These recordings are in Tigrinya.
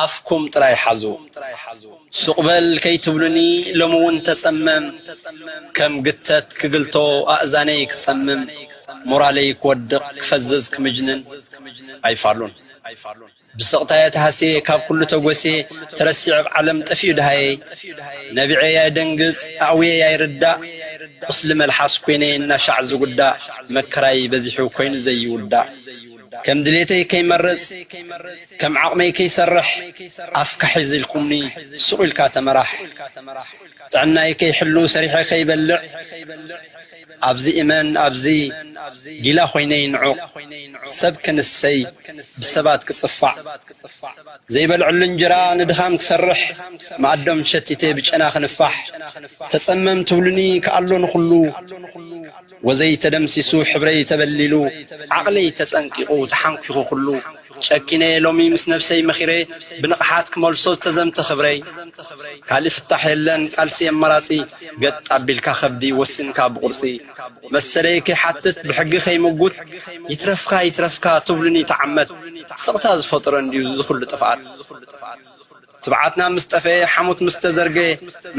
ኣፍኩም ጥራይ ሓዙ። ሱቕ በል ከይትብሉኒ ሎሚ እውን ተጸመም። ከም ግተት ክግልቶ ኣእዛነይ ክጸምም፣ ሞራለይ ክወድቕ ክፈዝዝ ክምጅንን ኣይፋሉን። ብስቕታየ ተሃስየ ካብ ኩሉ ተጎስየ፣ ተረሲዐ ኣብ ዓለም ጠፊኡ ደሃየይ። ነቢዐ ኣይደንግጽ ኣእውየ ኣይርዳእ፣ ቁስሊ መልሓስ ኮይነ እናሻዕ ዝጉዳእ፣ መከራይ በዚሑ ኮይኑ ዘይውዳእ። ከም ድሌተይ ከይመርጽ፣ ከም ዓቕመይ ከይሰርሕ፣ ኣፍካ ሒዝ ኢልኩምኒ፣ ሱቕ ኢልካ ተመራሕ። ጥዕናይ ከይሕሉ፣ ሰሪሐ ከይበልዕ፣ ኣብዚ እመን፣ ኣብዚ ጊላ ኮይነ ይንዑቕ። ሰብ ክንሰይ፣ ብሰባት ክጽፋዕ። ዘይበልዕሉ እንጀራ ንድኻም ክሰርሕ፣ መኣዶም ሸቲተ ብጨና ክንፋሕ። ተጸመም ትብሉኒ፣ ክኣሎ ንኹሉ። ወዘይ ተደምሲሱ፣ ሕብረይ ተበሊሉ፣ ዓቕለይ ተጸንቂቑ፣ ተሓንኪኹ ኩሉ። ጨኪነ ሎሚ ምስ ነብሰይ መኺረ፣ ብንቕሓት ክመልሶ ዝተዘምተ ክብረይ። ካልእ ፍታሕ የለን፣ ቃልሲ ኣማራጺ፣ ገጥ ኣቢልካ ከብዲ፣ ወሲንካ ብቑርጺ። መሰለይ ከይሓትት፣ ብሕጊ ከይምጉት፣ ይትረፍካ፣ ይትረፍካ ትብሉኒ ተዓመት። ስቕታ ዝፈጥሮ እንድዩ ዝኹሉ ጥፍኣት። ትብዓትና ምስ ጠፍኤ፣ ሓሙት ምስ ተዘርገ፣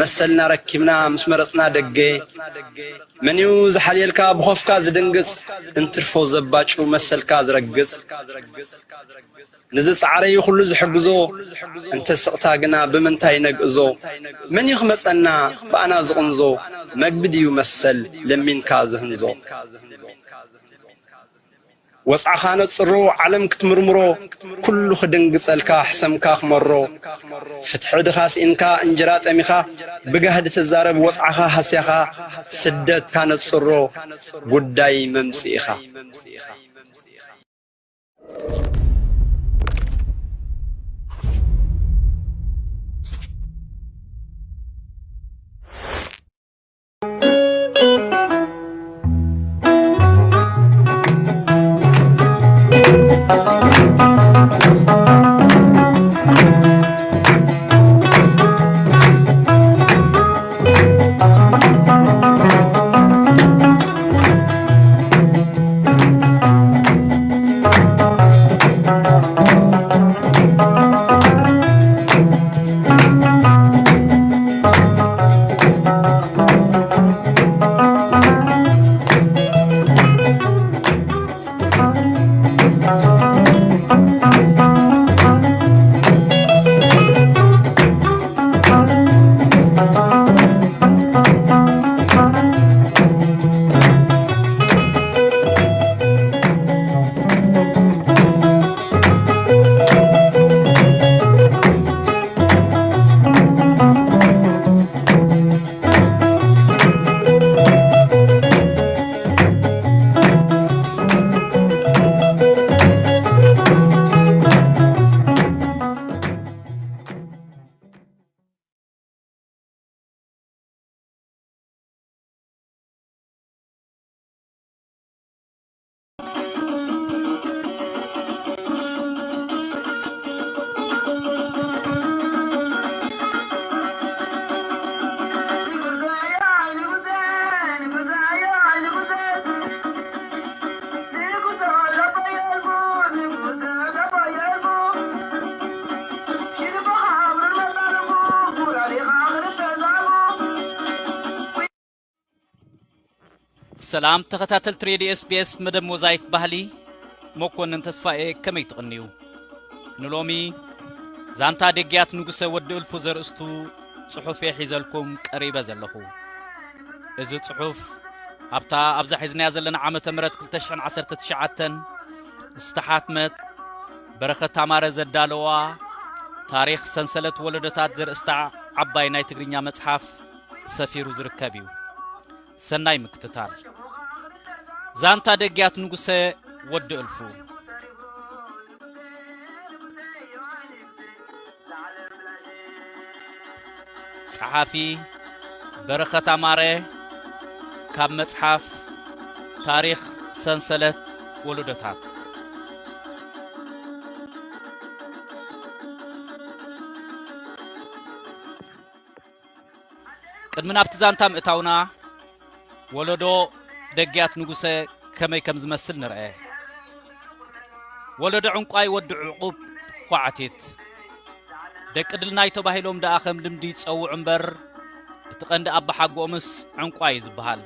መሰልና ረኪብና ምስ መረጽና ደገ። መንዩ ዝሓልየልካ ብኾፍካ ዝድንግጽ፣ እንትርፎ ዘባጩ መሰልካ ዝረግጽ? ንዝጸዓረ እዩ ኩሉ ዝሕግዞ፣ እንተ ስቕታ ግና ብምንታይ ነግእዞ? መንዩ ክመጸና ብኣና ዝቕንዞ፣ መግቢ ድዩ መሰል ለሚንካ ዝህንዞ? ወጽዓኻ ነጽሮ፣ ዓለም ክትምርምሮ፣ ኩሉ ክድንግጸልካ፣ ሕሰምካ ክመሮ። ፍትሒ ድኻ ስኢንካ፣ እንጀራ ጠሚኻ፣ ብጋህዲ ትዛረብ፣ ወጽዓኻ ሃስያኻ፣ ስደትካ ነጽሮ፣ ጉዳይ መምጽኢኻ። ሰላም ተኸታተልቲ ሬድዮ ኤስ ቢ ኤስ መደብ ሞዛይክ ባህሊ፣ መኮንን ተስፋኤ፣ ከመይ ትቕንዩ? ንሎሚ ዛንታ ደግያት ንጉሰ ወዲ እልፉ ዘርእስቱ ጽሑፍ እየ ሒዘልኩም ቀሪበ ዘለኹ። እዚ ጽሑፍ ኣብታ ኣብዛ ሒዝናያ ዘለና ዓመተ ምህረት ክልተ ሽሕን ዓሰርተ ትሽዓተን ዝተሓትመት፣ በረኸት ኣማረ ዘዳለዋ ታሪኽ ሰንሰለት ወለዶታት ዘርእስታ ዓባይ ናይ ትግርኛ መጽሓፍ ሰፊሩ ዝርከብ እዩ። ሰናይ ምክትታል። ዛንታ ደግያት ንጉሰ ወዲ እልፉ። ጸሓፊ በረኸት ኣማረ፣ ካብ መጽሓፍ ታሪኽ ሰንሰለት ወለዶታት። ቅድሚ ናብቲ ዛንታ ምእታውና፣ ወለዶ ደግያት ንጉሰ ከመይ ከም ዝመስል ንርአ። ወለዶ ዕንቋይ ወዲ ዕቑብ ኳዕቲት። ደቂ ድልናይ ተባሂሎም ደኣ ከም ልምዲ ይጸውዑ እምበር፣ እቲ ቀንዲ ኣባሓጎኦምስ ዕንቋይ እዩ ዝበሃል።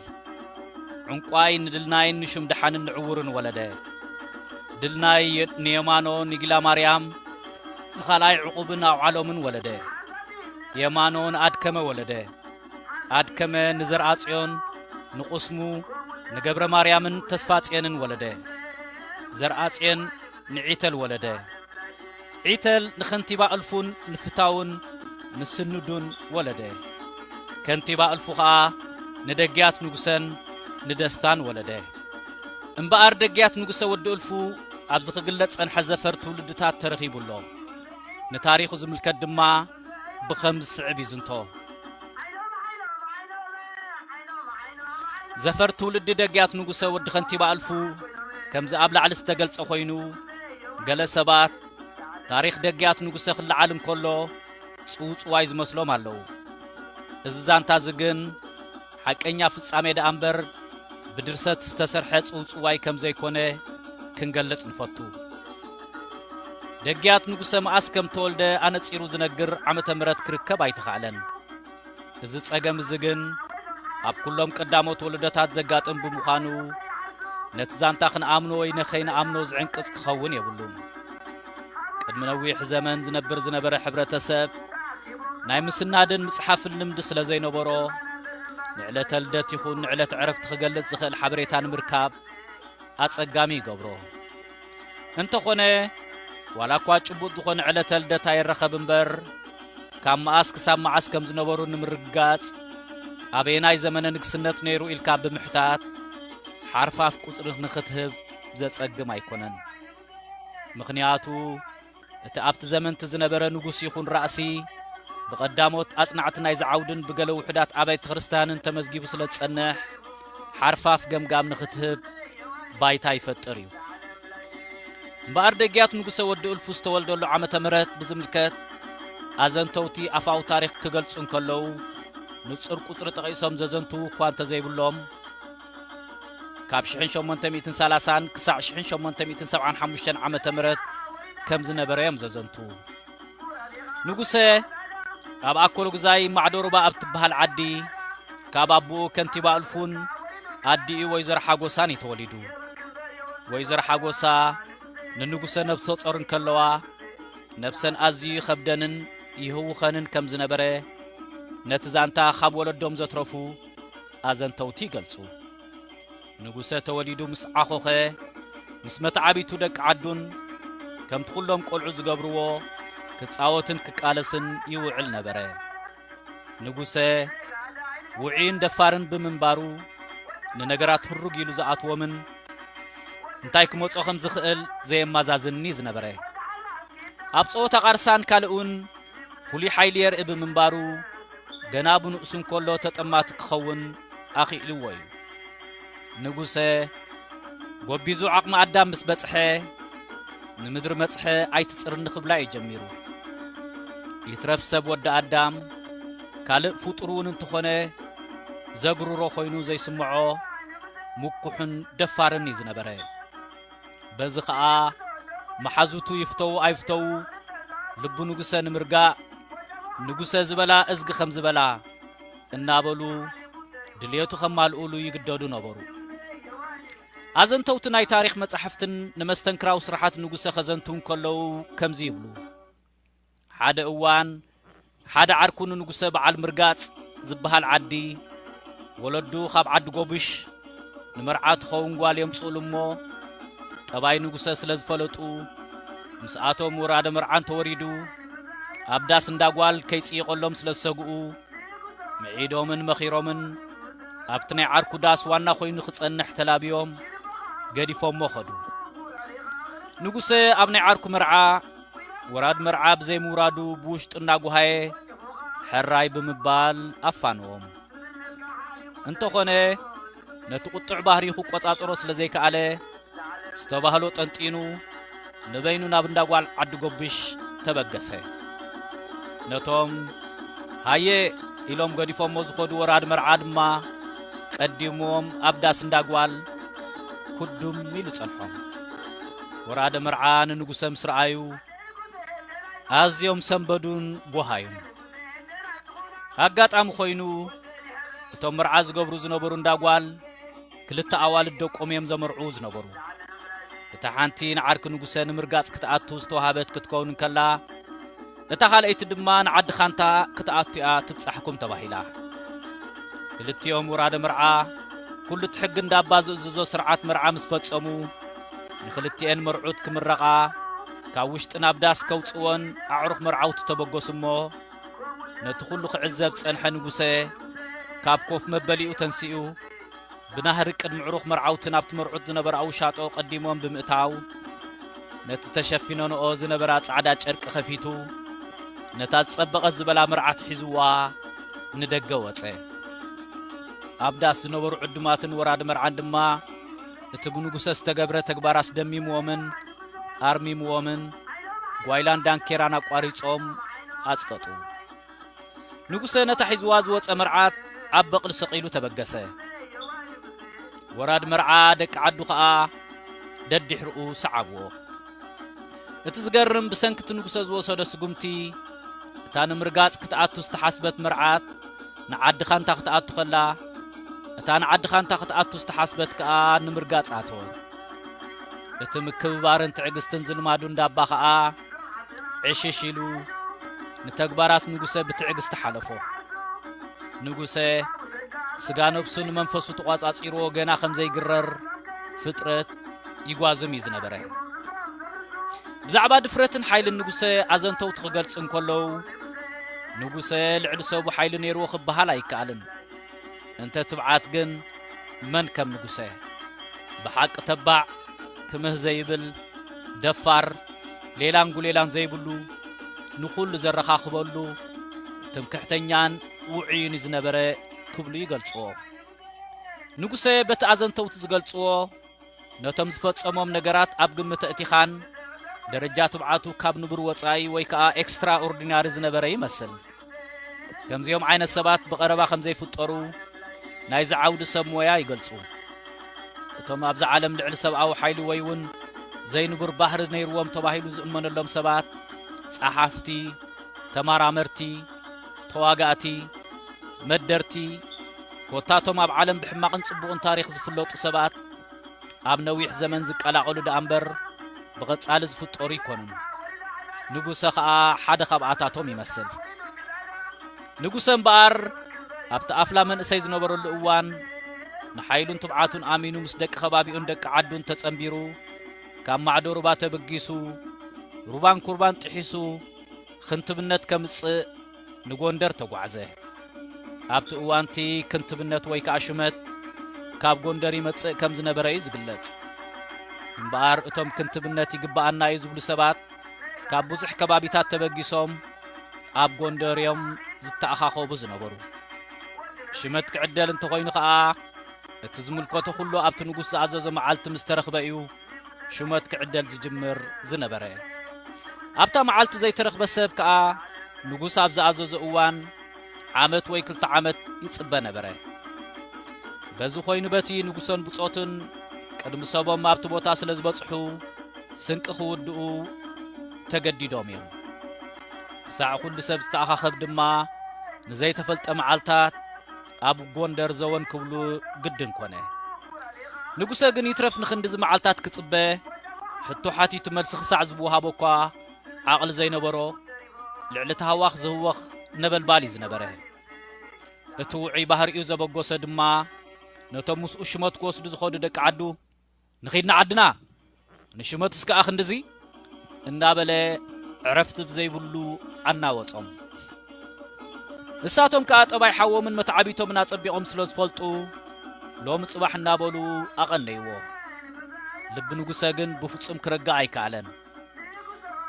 ዕንቋይ ንድልናይን ንሹም ደሓንን ንዕውርን ወለደ። ድልናይ ንየማኖ ንጊላ ማርያም፣ ንኻልኣይ ዕቑብን ኣውዓሎምን ወለደ። የማኖ ንኣድከመ ወለደ። ኣድከመ ንዘርኣጽዮን፣ ንቁስሙ፣ ንገብረ ማርያምን ተስፋጽየንን ወለደ። ዘርኣጽየን ንዒተል ወለደ። ዒተል ንኸንቲባ እልፉን ንፍታውን ንስንዱን ወለደ። ከንቲባ እልፉ ኸኣ ንደግያት ንጉሰን ንደስታን ወለደ። እምበኣር ደግያት ንጉሰ ወዲ እልፉ ኣብዚ ክግለጽ ጸንሐ ዘፈር ትውልድታት ተረኺቡ ኣሎ። ንታሪኹ ዝምልከት ድማ ብኸም ዝስዕብ ይዝንቶ። ዘፈር ትውልዲ ደግያት ንጉሰ ወዲ ከንቲባ እልፉ ከምዚ ኣብ ላዕሊ ዝተገልጸ ኮይኑ፣ ገለ ሰባት ታሪኽ ደግያት ንጉሰ ክለዓል እንከሎ ጽውጽዋይ ዝመስሎም ኣለዉ። እዚ ዛንታ እዚ ግን ሓቀኛ ፍጻሜ ደኣ እምበር ብድርሰት ዝተሰርሐ ጽውጽዋይ ከም ዘይኮነ ክንገልጽ ንፈቱ። ደግያት ንጉሰ መኣስ ከም ተወልደ ኣነጺሩ ዝነግር ዓመተ ምሕረት ክርከብ ኣይተኻእለን። እዚ ጸገም እዚ ግን ኣብ ኩሎም ቀዳሞት ወለዶታት ዘጋጥም ብምዃኑ፣ ነቲ ዛንታ ክንኣምኖ ወይ ነኸይንኣምኖ ዝዕንቅጽ ክኸውን የብሉን። ቅድሚ ነዊሕ ዘመን ዝነብር ዝነበረ ሕብረተሰብ ናይ ምስናድን ምጽሓፍን ልምዲ ስለ ዘይነበሮ፣ ንዕለተ ልደት ይኹን ንዕለተ ዕረፍቲ ክገልጽ ዝኽእል ሓበሬታ ንምርካብ ኣጸጋሚ ይገብሮ። እንተኾነ፣ ዋላ እኳ ጭቡጥ ዝኾነ ዕለተ ልደት ኣይረኸብ እምበር፣ ካብ መኣስ ክሳብ መዓስ ከም ዝነበሩ ንምርግጋጽ፣ ኣበየናይ ዘመነ ንግስነት ነይሩ ኢልካ ብምሕታት፣ ሓርፋፍ ቁጽሪ ንኽትህብ ዘጸግም ኣይኮነን። ምኽንያቱ፣ እቲ ኣብቲ ዘመንቲ ዝነበረ ንጉስ ይኹን ራእሲ፣ ብቐዳሞት ኣጽናዕቲ ናይዚ ዓውድን ብገለ ውሑዳት ኣባይቲ ክርስትያንን ተመዝጊቡ ስለ ዝጸንሕ፣ ሓርፋፍ ገምጋም ንኽትህብ ባይታ ይፈጥር እዩ። እምበኣር ደግያት ንጉሰ ወዲ እልፉ ዝተወልደሉ ዓመተ ምሕረት ብዝምልከት፣ ኣዘንተውቲ ኣፋዊ ታሪኽ ክገልጹ እንከለዉ፣ ንጹር ቁጽሪ ጠቒሶም ዘዘንትዉ እኳ እንተዘይብሎም፣ ካብ ሽሕን ሸሞንተ ሚእትን ሰላሳን ክሳዕ ሽሕን ሸሞንተ ሚእትን ሰብዓን ሓሙሽተን ዓመተ ምሕረት ከም ዝነበረ እዮም ዘዘንትዉ። ንጉሰ ኣብ ኣኮሎጉዛይ ማዕዶሩባ ኣብ ትበሃል ዓዲ፣ ካብ ኣቦኡ ከንቲባ እልፉን ኣዲኡ ወይዘሮ ሓጎሳን እዩ ተወሊዱ። ወይዘሮ ሓጎሳ ንንጉሰ ነብሰ ጾር እንከለዋ፣ ነብሰን ኣዝዩ ይኸብደንን ይህውኸንን ከም ዝነበረ፣ ነቲ ዛንታ ካብ ወለዶም ዘትረፉ ኣዘንተውቲ ይገልጹ። ንጉሰ ተወሊዱ ምስ ዓኾኸ፣ ምስ መተዓቢቱ ደቂ ዓዱን፣ ከምቲ ኩሎም ቆልዑ ዝገብርዎ፣ ክጻወትን ክቃለስን ይውዕል ነበረ። ንጉሰ ውዑይን ደፋርን ብምንባሩ፣ ንነገራት ህሩግ ኢሉ ዝኣትዎምን እንታይ ክመጾ ከም ዝኽእል ዘየማዛዝንኒ ዝነበረ። ኣብ ጸወታ ቃርሳን ካልእን ፍሉይ ሓይሊ የርኢ ብምንባሩ፣ ገና ብንእሱ እንከሎ ተጠማቲ ክኸውን ኣኽኢልዎ እዩ። ንጉሰ፣ ጎቢዙ ዓቕሚ ኣዳም ምስ በጽሐ፣ ንምድሪ መጽሐ ኣይትጽርኒ ክብላ እዩ ጀሚሩ። ይትረፍ ሰብ ወዲ ኣዳም፣ ካልእ ፍጡር እውን እንተኾነ፣ ዘግርሮ ኮይኑ ዘይስምዖ፣ ምኩሕን ደፋርን እዩ ዝነበረ። በዚ ኸኣ፣ መሓዙቱ ይፍተዉ ኣይፍተዉ፣ ልቡ ንጉሰ ንምርጋእ፣ ንጉሰ ዝበላ እዝጊ ከም ዝበላ እናበሉ፣ ድልየቱ ከማልኡሉ ይግደዱ ነበሩ። ኣዘንተውቲ ናይ ታሪኽ መጻሕፍትን ንመስተንክራዊ ስራሓት ንጉሰ ከዘንትዉ እንከለዉ ከምዚ ይብሉ። ሓደ እዋን፣ ሓደ ዓርኩ ንንጉሰ በዓል ምርጋጽ ዝበሃል ዓዲ፣ ወለዱ ካብ ዓዲ ጎብሽ ንመርዓ ትኸውን ጓል የምጽኡሉ እሞ፣ ጠባይ ንጉሰ ስለ ዝፈለጡ፣ ምስኣቶም ወራደ መርዓ እንተወሪዱ፣ ኣብ ዳስ እንዳ ጓል ከይጽይቐሎም ስለ ዝሰግኡ፣ ምዒዶምን መኺሮምን ኣብቲ ናይ ዓርኩ ዳስ ዋና ኮይኑ ክጸንሕ ተላብዮም ገዲፎሞ ኸዱ። ንጉሰ ኣብ ናይ ዓርኩ መርዓ ወራድ መርዓ ብዘይምውራዱ ብውሽጢ እናጓሃየ ሕራይ ብምባል ኣፋነዎም። እንተኾነ ነቲ ቁጡዕ ባህሪኡ ክቆጻጸሮ ስለ ዘይከኣለ ዝተባህሎ ጠንጢኑ ንበይኑ ናብ እንዳ ጓል ዓዲ ጎብሽ ተበገሰ። ነቶም ሃየ ኢሎም ገዲፎሞ ዝኸዱ ወራድ መርዓ ድማ ቀዲምዎም ኣብ ዳስ እንዳ ጓል ኩዱም ኢሉ ጸንሖም። ወራደ መርዓ ንንጉሰ ምስ ረኣዩ ኣዝዮም ሰንበዱን ጎሃዩን። ኣጋጣሚ ኮይኑ፣ እቶም መርዓ ዝገብሩ ዝነበሩ እንዳ ጓል ክልተ ኣዋልድ ደቆም እዮም ዘመርዑ ዝነበሩ። እታ ሓንቲ ንዓርኪ ንጉሰ ንምርጋጽ ክትኣቱ ዝተዋህበት ክትከውን እንከላ፣ እታ ካልኣይቲ ድማ ንዓዲ ኻንታ ክትኣቱ እያ ትብጻሕኩም ተባሂላ። ክልቲኦም ወራደ መርዓ፣ ኩሉ እቲ ሕጊ እንዳባ ዝእዝዞ ስርዓት መርዓ ምስ ፈጸሙ፣ ንኽልቲኤን መርዑት ክምረቓ፣ ካብ ውሽጢ ናብ ዳስ ከውጽወን ኣዕሩኽ መርዓውቲ ተበገሱ እሞ፣ ነቲ ኩሉ ክዕዘብ ጸንሐ ንጉሰ፣ ካብ ኮፍ መበሊኡ ተንሲኡ፣ ብናህሪ ቅድሚ ዕሩኽ መርዓውቲ ናብቲ መርዑት ዝነበራ ውሻጦ ቀዲሞም ብምእታው፣ ነቲ ተሸፊነንኦ ዝነበራ ጻዕዳ ጨርቂ ከፊቱ፣ ነታ ዝጸበቐት ዝበላ መርዓት ሒዝዋ ንደገ ወጸ። ኣብ ዳስ ዝነበሩ ዕዱማትን ወራዲ መርዓን ድማ፣ እቲ ብንጉሰ ዝተገብረ ተግባር ኣስደሚምዎምን ኣርሚምዎምን፣ ጓይላን ዳንኬራን ኣቋሪጾም ኣጽቀጡ። ንጉሰ ነታ ሒዝዋ ዝወጸ መርዓት ኣብ በቕሊ ሰቒሉ ተበገሰ። ወራድ መርዓ ደቂ ዓዱ ኸኣ ደድሕርኡ ሰዓብዎ። እቲ ዝገርም፣ ብሰንኪ እቲ ንጉሰ ዝወሰዶ ስጉምቲ፣ እታ ንምርጋጽ ክትኣቱ ዝተሓስበት መርዓት ንዓዲ ኻንታ ክትኣቱ ኸላ፣ እታ ንዓዲ ኻንታ ክትኣቱ ዝተሓስበት ከኣ ንምርጋጽ ኣተወት። እቲ ምክብባርን ትዕግስትን ዝልማዱ እንዳባ ኸኣ ዕሽሽ ኢሉ ንተግባራት ንጉሰ ብትዕግስቲ ሓለፎ። ንጉሰ ስጋ ነብሱ ንመንፈሱ ተቋጻጺርዎ ገና ከም ዘይግረር ፍጥረት ይጓዝም እዩ ዝነበረ። ብዛዕባ ድፍረትን ሓይልን ንጉሰ ኣዘንተውቲ ክገልጽ እንከለዉ፣ ንጉሰ ልዕሊ ሰቡ ሓይሊ ነይርዎ ክበሃል ኣይከኣልን። እንተ ትብዓት ግን መን ከም ንጉሰ? ብሓቂ ተባዕ፣ ክምህ ዘይብል፣ ደፋር፣ ሌላን ጉሌላን ዘይብሉ፣ ንኹሉ ዘረኻኽበሉ፣ ትምክሕተኛን ውዑይን ዝነበረ ክብሉ ይገልጽዎ። ንጉሰ በቲ ኣዘንተውቲ ዝገልጽዎ፣ ነቶም ዝፈጸሞም ነገራት ኣብ ግምት ኣእቲኻን፣ ደረጃ ትብዓቱ ካብ ንቡር ወጻኢ ወይ ከኣ ኤክስትራኦርዲናሪ ዝነበረ ይመስል። ከምዚኦም ዓይነት ሰባት ብቐረባ ከም ዘይፍጠሩ ናይዚ ዓውዲ ሰብ ሞያ ይገልጹ። እቶም ኣብዛ ዓለም ልዕሊ ሰብኣዊ ሓይሊ ወይ እውን ዘይንቡር ባህሪ ነይርዎም ተባሂሉ ዝእመነሎም ሰባት፣ ጸሓፍቲ፣ ተመራመርቲ፣ ተዋጋእቲ፣ መደርቲ፣ ኮታቶም ኣብ ዓለም ብሕማቕን ጽቡቕን ታሪኽ ዝፍለጡ ሰባት፣ ኣብ ነዊሕ ዘመን ዝቀላቐሉ ደኣ እምበር፣ ብቐጻሊ ዝፍጠሩ ኣይኮኑን። ንጉሰ ኸኣ ሓደ ካብኣታቶም ይመስል። ንጉሰ እምበኣር፣ ኣብቲ ኣፍላ መንእሰይ ዝነበረሉ እዋን፣ ንሓይሉን ትብዓቱን ኣሚኑ ምስ ደቂ ከባቢኡን ደቂ ዓዱን ተጸንቢሩ፣ ካብ ማዕዶ ሩባ ተበጊሱ፣ ሩባን ኩርባን ጥሒሱ፣ ክንትብነት ከምጽእ ንጎንደር ተጓዕዘ። ኣብቲ እዋንቲ ክንትብነት ወይ ከኣ ሹመት ካብ ጎንደር ይመጽእ ከም ዝነበረ እዩ ዝግለጽ። እምበኣር እቶም ክንትብነት ይግብኣና እዩ ዝብሉ ሰባት ካብ ብዙሕ ከባቢታት ተበጊሶም ኣብ ጎንደር እዮም ዝተኣኻኸቡ ዝነበሩ። ሽመት ክዕደል እንተኾይኑ ከኣ እቲ ዝምልከቶ ኩሉ ኣብቲ ንጉስ ዝኣዘዞ መዓልቲ ምስ ተረኽበ እዩ ሹመት ክዕደል ዝጅምር ዝነበረ። ኣብታ መዓልቲ ዘይተረኽበ ሰብ ከኣ ንጉስ ኣብ ዝኣዘዞ እዋን ዓመት ወይ ክልተ ዓመት ይጽበ ነበረ። በዚ ኮይኑ በቲ ንጉሰን ብጾትን ቅድሚ ሰቦም ኣብቲ ቦታ ስለ ዝበጽሑ ስንቂ ክውድኡ ተገዲዶም እዮም። ክሳዕ ኩሉ ሰብ ዝተኣኻኸብ ድማ ንዘይተፈልጠ መዓልታት ኣብ ጎንደር ዘወን ክብሉ ግድን ኮነ። ንጉሰ ግን ይትረፍ ንኽንድዚ መዓልታት ክጽበ፣ ሕቶ ሓቲቱ መልሲ ክሳዕ ዝወሃቦ እኳ ዓቕሊ ዘይነበሮ፣ ልዕሊ እቲ ሃዋኽ ዝህወኽ ነበልባል እዩ ዝነበረ። እቲ ውዑይ ባህሪኡ ዘበገሶ ድማ፣ ነቶም ምስኡ ሽመት ክወስዱ ዝኸዱ ደቂ ዓዱ፣ "ንኺድ ንዓድና፣ ንሽመትስ ከኣ ክንድዚ?" እናበለ ዕረፍቲ ብዘይብሉ ኣናወጾም። ንሳቶም ከኣ ጠባይ ሓዎምን መተዓቢቶምን ኣጸቢቖም ስለ ዝፈልጡ፣ ሎሚ ጽባሕ እናበሉ ኣቐነይዎ። ልቢ ንጉሰ ግን ብፍጹም ክርጋእ ኣይከኣለን።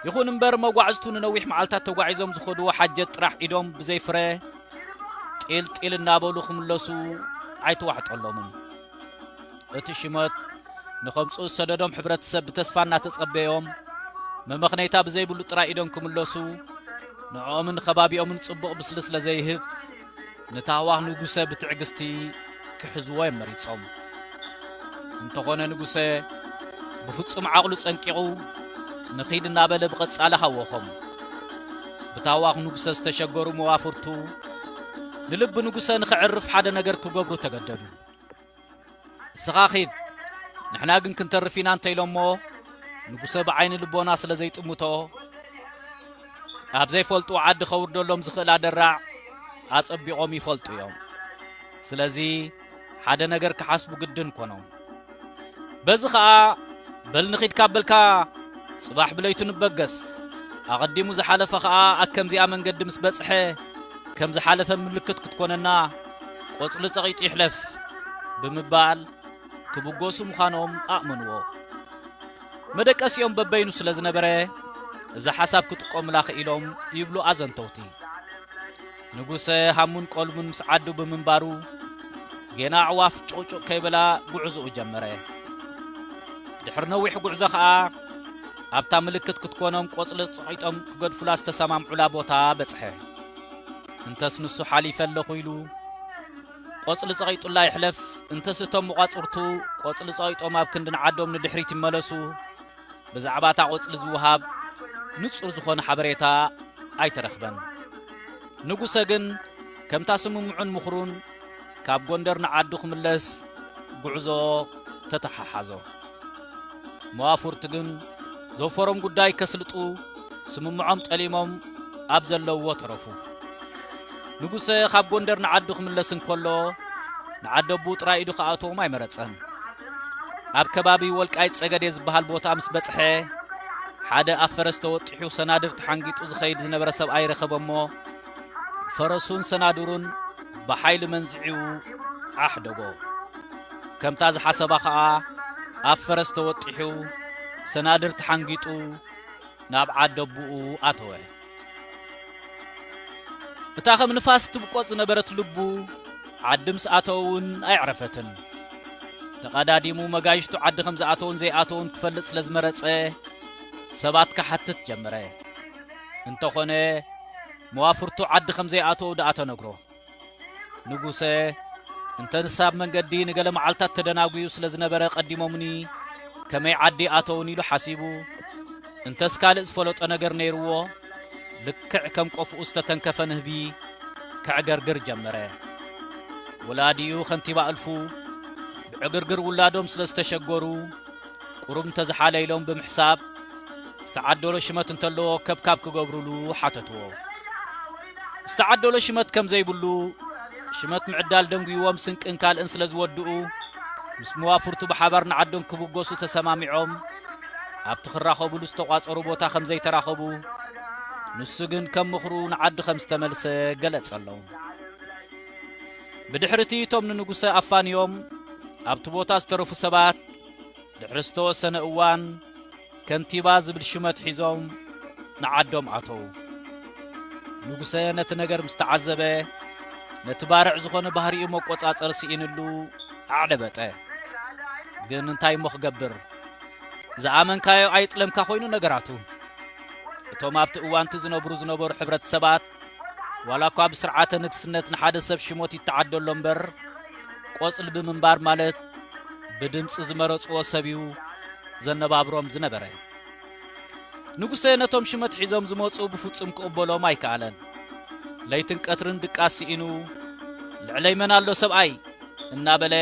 ይኹን እምበር፣ መጓዕዝቱ ንነዊሕ መዓልታት ተጓዒዞም ዝኸድዎ ሓጀት ጥራሕ ኢዶም ብዘይፍረ ጢል ጢል እናበሉ ክምለሱ ኣይተዋሕጠሎምን። እቲ ሽመት ንኸምጽኡ ዝሰደዶም ሕብረተሰብ ብተስፋ እናተጸበዮም፣ መመኽነይታ ብዘይብሉ ጥራይ ኢዶም ክምለሱ፣ ንዕኦምን ንኸባቢኦምን ጽቡቕ ምስሊ ስለ ዘይህብ፣ ንታህዋኽ ንጉሰ ብትዕግስቲ ክሕዝዎ እዮም መሪጾም። እንተኾነ ንጉሰ ብፍጹም ዓቕሉ ጸንቂቑ ንኺድ እናበለ ብቐጻሊ ሃወኾም። ብታዋኽ ንጉሰ ዝተሸገሩ መዋፍርቱ፣ ንልቢ ንጉሰ ንኽዕርፍ ሓደ ነገር ክገብሩ ተገደዱ። "እስኻ ኺድ፣ ንሕና ግን ክንተርፍ ኢና" እንተ ኢሎሞ፣ ንጉሰ ብዓይኒ ልቦና ስለ ዘይጥምቶ፣ ኣብ ዘይፈልጥዎ ዓዲ ከውርደሎም ዝኽእል ኣደራዕ ኣጸቢቖም ይፈልጡ እዮም። ስለዚ ሓደ ነገር ክሓስቡ ግድን ኮኖም። በዚ ኸኣ፣ "በል ንኺድ ካብ በልካ፣ ጽባሕ ብለይቱ ንበገስ። ኣቐዲሙ ዝሓለፈ ኸኣ ኣብ ከምዚኣ መንገዲ ምስ በጽሐ፣ ከም ዝሓለፈ ምልክት ክትኮነና፣ ቆጽሊ ጸቒጡ ይሕለፍ" ብምባል ክብገሱ ምዃኖም ኣእመንዎ። መደቀሲኦም በበይኑ ስለ ዝነበረ፣ እዛ ሓሳብ ክጥቀሙላ ክኢሎም ይብሉ ኣዘንተውቲ። ንጉሰ ሃሙን ቆልሙን ምስ ዓዱ ብምንባሩ፣ ጌና ኣዕዋፍ ጩቕጩቕ ከይበላ ጉዕዞኡ ጀመረ። ድሕሪ ነዊሕ ጉዕዞ ኸኣ፣ ኣብታ ምልክት ክትኮኖም ቆጽሊ ጸቒጦም ክገድፉላ ዝተሰማምዑላ ቦታ በጽሐ። እንተስ ንሱ ሓሊፈ ኣለኹ ኢሉ ቆጽሊ ጸቒጡላ ይሕለፍ፣ እንተስ እቶም መቋጽርቱ ቆጽሊ ጸቒጦም ኣብ ክንዲ ንዓዶም ንድሕሪት ይመለሱ፣ ብዛዕባ እታ ቆጽሊ ዝወሃብ ንጹር ዝኾነ ሓበሬታ ኣይተረኽበን። ንጉሰ ግን ከምታ ስምምዑን ምኽሩን ካብ ጎንደር ንዓዱ ክምለስ ጉዕዞ ተተሓሓዞ። መዋፍርቱ ግን ዘውፈሮም ጉዳይ ከስልጡ ስምምዖም ጠሊሞም ኣብ ዘለውዎ ተረፉ። ንጉሰ ካብ ጎንደር ንዓዱ ክምለስ እንከሎ፣ ንዓደቡ ጥራይ ኢዱ ክኣትዎም ኣይመረጸን። ኣብ ከባቢ ወልቃይት ጸገዴ ዝበሃል ቦታ ምስ በጽሐ፣ ሓደ ኣብ ፈረስ ተወጢሑ ሰናድር ተሓንጊጡ ዝኸይድ ዝነበረ ሰብኣይ ረኸበ እሞ፣ ፈረሱን ሰናድሩን ብሓይሊ መንዚዑ ኣሕደጎ። ከምታ ዝሓሰባ ኸኣ፣ ኣብ ፈረስ ተወጢሑ ሰናድር ተሓንጊጡ ናብ ዓደቡኡ ኣተወ። እታ ከም ንፋስ ትብቆጽ ዝነበረት ልቡ፣ ዓዲ ምስ ኣተወ እውን ኣየዕረፈትን። ተቐዳዲሙ መጋይሽቱ ዓዲ ከም ዝኣተውን ዘይኣተውን ክፈልጥ ስለ ዝመረጸ፣ ሰባት ክሓትት ጀመረ። እንተኾነ፣ መዋፍርቱ ዓዲ ከም ዘይኣተዉ ደኣ ተነግሮ። ንጉሰ፣ እንተ ንሳ ኣብ መንገዲ ንገለ መዓልታት ተደናጒዩ ስለ ዝነበረ ቀዲሞምኒ፣ ከመይ ዓዲ ኣተውን ኢሉ ሓሲቡ፣ እንተስ ካልእ ዝፈለጦ ነገር ነይርዎ፣ ልክዕ ከም ቆፍኡ ዝተተንከፈ ንህቢ ከዕገርግር ጀመረ። ወላዲኡ ከንቲባ እልፉ ብዕግርግር ውላዶም ስለ ዝተሸገሩ፣ ቁሩብ እንተዝሓለ ኢሎም ብምሕሳብ፣ ዝተዓደሎ ሽመት እንተለዎ ከብካብ ክገብሩሉ ሓተትዎ። ዝተዓደሎ ሽመት ከም ዘይብሉ፣ ሽመት ምዕዳል ደንጉይዎም ስንቅን ካልእን ስለ ዝወድኡ፣ ምስ መዋፍርቱ ብሓባር ንዓዶም ክብገሱ ተሰማሚዖም፣ ኣብቲ ክራኸቡሉ ዝተቋጸሩ ቦታ ከም ዘይተራኸቡ፣ ንሱ ግን ከም ምኽሩ ንዓዱ ከም ዝተመልሰ ገለጸሎም። ብድሕርቲ እቶም ንንጉሰ ኣፋንዮም ኣብቲ ቦታ ዝተረፉ ሰባት፣ ድሕሪ ዝተወሰነ እዋን ከንቲባ ዝብል ሽመት ሒዞም ንዓዶም ኣተዉ። ንጉሰ ነቲ ነገር ምስ ተዓዘበ፣ ነቲ ባርዕ ዝኾነ ባህሪኡ መቆጻጸሪ ስኢንሉ ኣዕለበጠ። ግን እንታይ እሞ ክገብር? ዝኣመንካዮ ኣይጥለምካ ኮይኑ ነገራቱ። እቶም ኣብቲ እዋንቲ ዝነብሩ ዝነበሩ ሕብረተሰባት፣ ዋላ እኳ ብስርዓተ ንግስነት ንሓደ ሰብ ሽሞት ይተዓደሎ እምበር፣ ቆጽሊ ብምንባር ማለት ብድምጺ ዝመረጽዎ ሰብ እዩ ዘነባብሮም ዝነበረ። ንጉሰ ነቶም ሽመት ሒዞም ዝመጹ ብፍጹም ክቕበሎም ኣይከኣለን። ለይትን ቀትርን ድቃስ ስኢኑ፣ "ልዕለይ መን ኣሎ ሰብኣይ?" እናበለ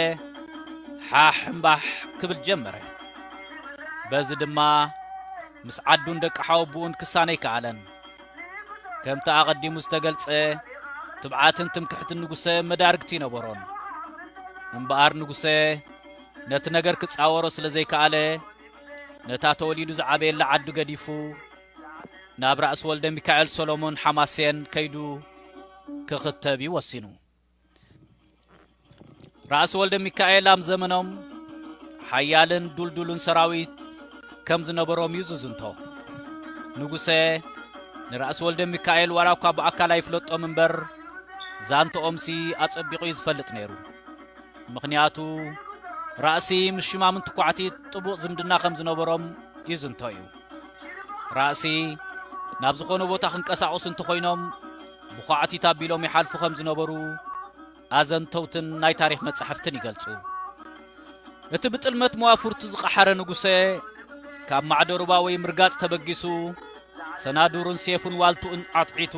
ሓሕ እምባሕ ክብል ጀመረ። በዚ ድማ ምስ ዓዱን ደቂ ሓወቦኡን ክሳነ ኣይከኣለን። ከምቲ ኣቐዲሙ ዝተገልጸ፣ ትብዓትን ትምክሕትን ንጉሰ መዳርግቲ ነበሮን። እምበኣር ንጉሰ ነቲ ነገር ክጻወሮ ስለ ዘይከኣለ፣ ነታ ተወሊዱ ዝዓበየላ ዓዱ ገዲፉ፣ ናብ ራእሲ ወልደ ሚካኤል ሰሎሞን ሓማሴን ከይዱ ክኽተብ እዩ ወሲኑ። ራእሲ ወልደ ሚካኤል ኣብ ዘመኖም ሓያልን ዱልዱልን ሰራዊት ከም ዝነበሮም እዩ ዝዝንቶ። ንጉሰ ንራእሲ ወልደ ሚካኤል ዋላ እኳ ብኣካል ኣይፍለጦም እምበር፣ ዛንትኦምሲ ኣጸቢቑ እዩ ዝፈልጥ ነይሩ። ምኽንያቱ፣ ራእሲ ምስ ሽማምንቲ ኳዕቲት ጥቡቕ ዝምድና ከም ዝነበሮም ይዝንቶ እዩ። ራእሲ ናብ ዝኾነ ቦታ ክንቀሳቐሱ እንተኾይኖም፣ ብኳዕቲት ኣቢሎም ይሓልፉ ከም ዝነበሩ ኣዘንተውትን ናይ ታሪኽ መጻሕፍትን ይገልጹ። እቲ ብጥልመት መዋፍርቱ ዝቐሓረ ንጉሰ፣ ካብ ማዕዶ ሩባ ወይ ምርጋጽ ተበጊሱ፣ ሰናዱሩን ሴፉን ዋልቱኡን ኣትዒቱ፣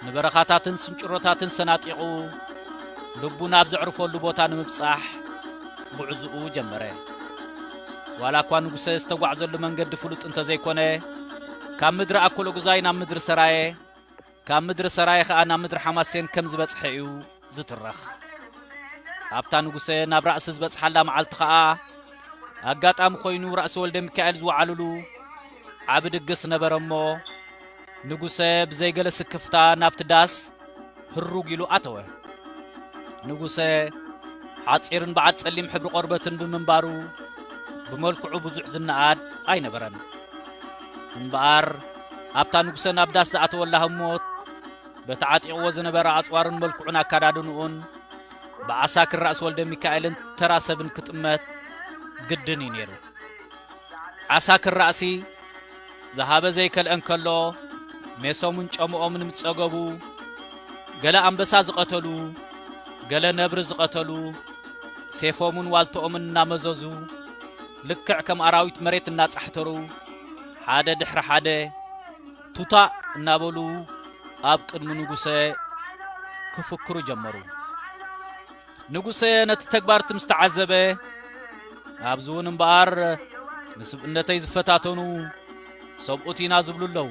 ንበረኻታትን ስንጭሮታትን ሰናጢቑ፣ ልቡ ናብ ዘዕርፈሉ ቦታ ንምብጻሕ ጉዕዝኡ ጀመረ። ዋላ እኳ ንጉሰ ዝተጓዕዘሉ መንገዲ ፍሉጥ እንተዘይኮነ፣ ካብ ምድሪ ኣኮሎጉዛይ ናብ ምድሪ ሰራየ፣ ካብ ምድሪ ሰራየ ኸኣ ናብ ምድሪ ሓማሴን ከም ዝበጽሐ እዩ ዝትረኽ። ኣብታ ንጉሰ ናብ ራእሲ ዝበጽሓላ መዓልቲ ኸኣ፣ ኣጋጣሚ ኮይኑ ራእሲ ወልደ ሚካኤል ዝወዓሉሉ ዓቢ ድግስ ነበረ እሞ፣ ንጉሰ ብዘይገለ ስክፍታ ናብቲ ዳስ ህሩግ ኢሉ ኣተወ። ንጉሰ ሓጺርን በዓል ጸሊም ሕብሪ ቆርበትን ብምንባሩ፣ ብመልክዑ ብዙሕ ዝነኣድ ኣይነበረን። እምበኣር፣ ኣብታ ንጉሰ ናብ ዳስ ዝኣተወላ ህሞት፣ በቲ ዓጢቕዎ ዝነበረ ኣጽዋርን መልክዑን ኣካዳድንኡን፣ ብዓሳክር ራእሲ ወልደ ሚካኤልን ተራ ሰብን ክጥመት ግድን እዩ ነይሩ። ዓሳክር ራእሲ ዝሃበ ዘይከልአ እንከሎ፣ ሜሶምን ጨምኦምን ምስ ጸገቡ፣ ገለ ኣንበሳ ዝቐተሉ፣ ገለ ነብሪ ዝቐተሉ፣ ሴፎምን ዋልትኦምን እናመዘዙ፣ ልክዕ ከም ኣራዊት መሬት እናጻሕተሩ፣ ሓደ ድሕሪ ሓደ፣ ቱታ እናበሉ ኣብ ቅድሚ ንጉሰ ክፍክሩ ጀመሩ። ንጉሰ ነቲ ተግባር ምስ ተዓዘበ፣ "ኣብዚ እውን እምበኣር ንስብእነተይ ዝፈታተኑ ሰብኡት ኢና ዝብሉ ኣለዉ"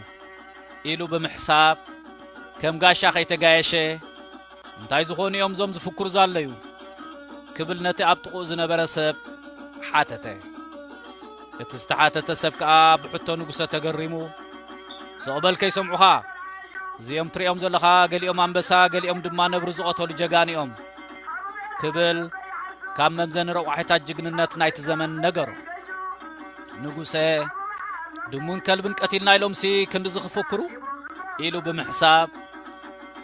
ኢሉ ብምሕሳብ፣ ከም ጋሻ ከይተጋየሸ፣ "እንታይ ዝኾኑ እዮም እዞም ዝፍክሩ ዘለዉ?" ክብል ነቲ ኣብ ጥቕኡ ዝነበረ ሰብ ሓተተ። እቲ ዝተሓተተ ሰብ ከኣ ብሕቶ ንጉሰ ተገሪሙ፣ "ስቕ በል ከይሰምዑኻ፣ እዚኦም ትርእዮም ዘለኻ ገሊኦም ኣንበሳ፣ ገሊኦም ድማ ነብሪ ዝቐተሉ ጀጋኑ እዮም" ክብል ካብ መምዘኒ ረቋሒታት ጅግንነት ናይቲ ዘመን ነገሮ። ንጉሰ፣ "ድሙን ከልብን ቀቲልና ኢሎምሲ ክንድዚ ክፍክሩ?" ኢሉ ብምሕሳብ፣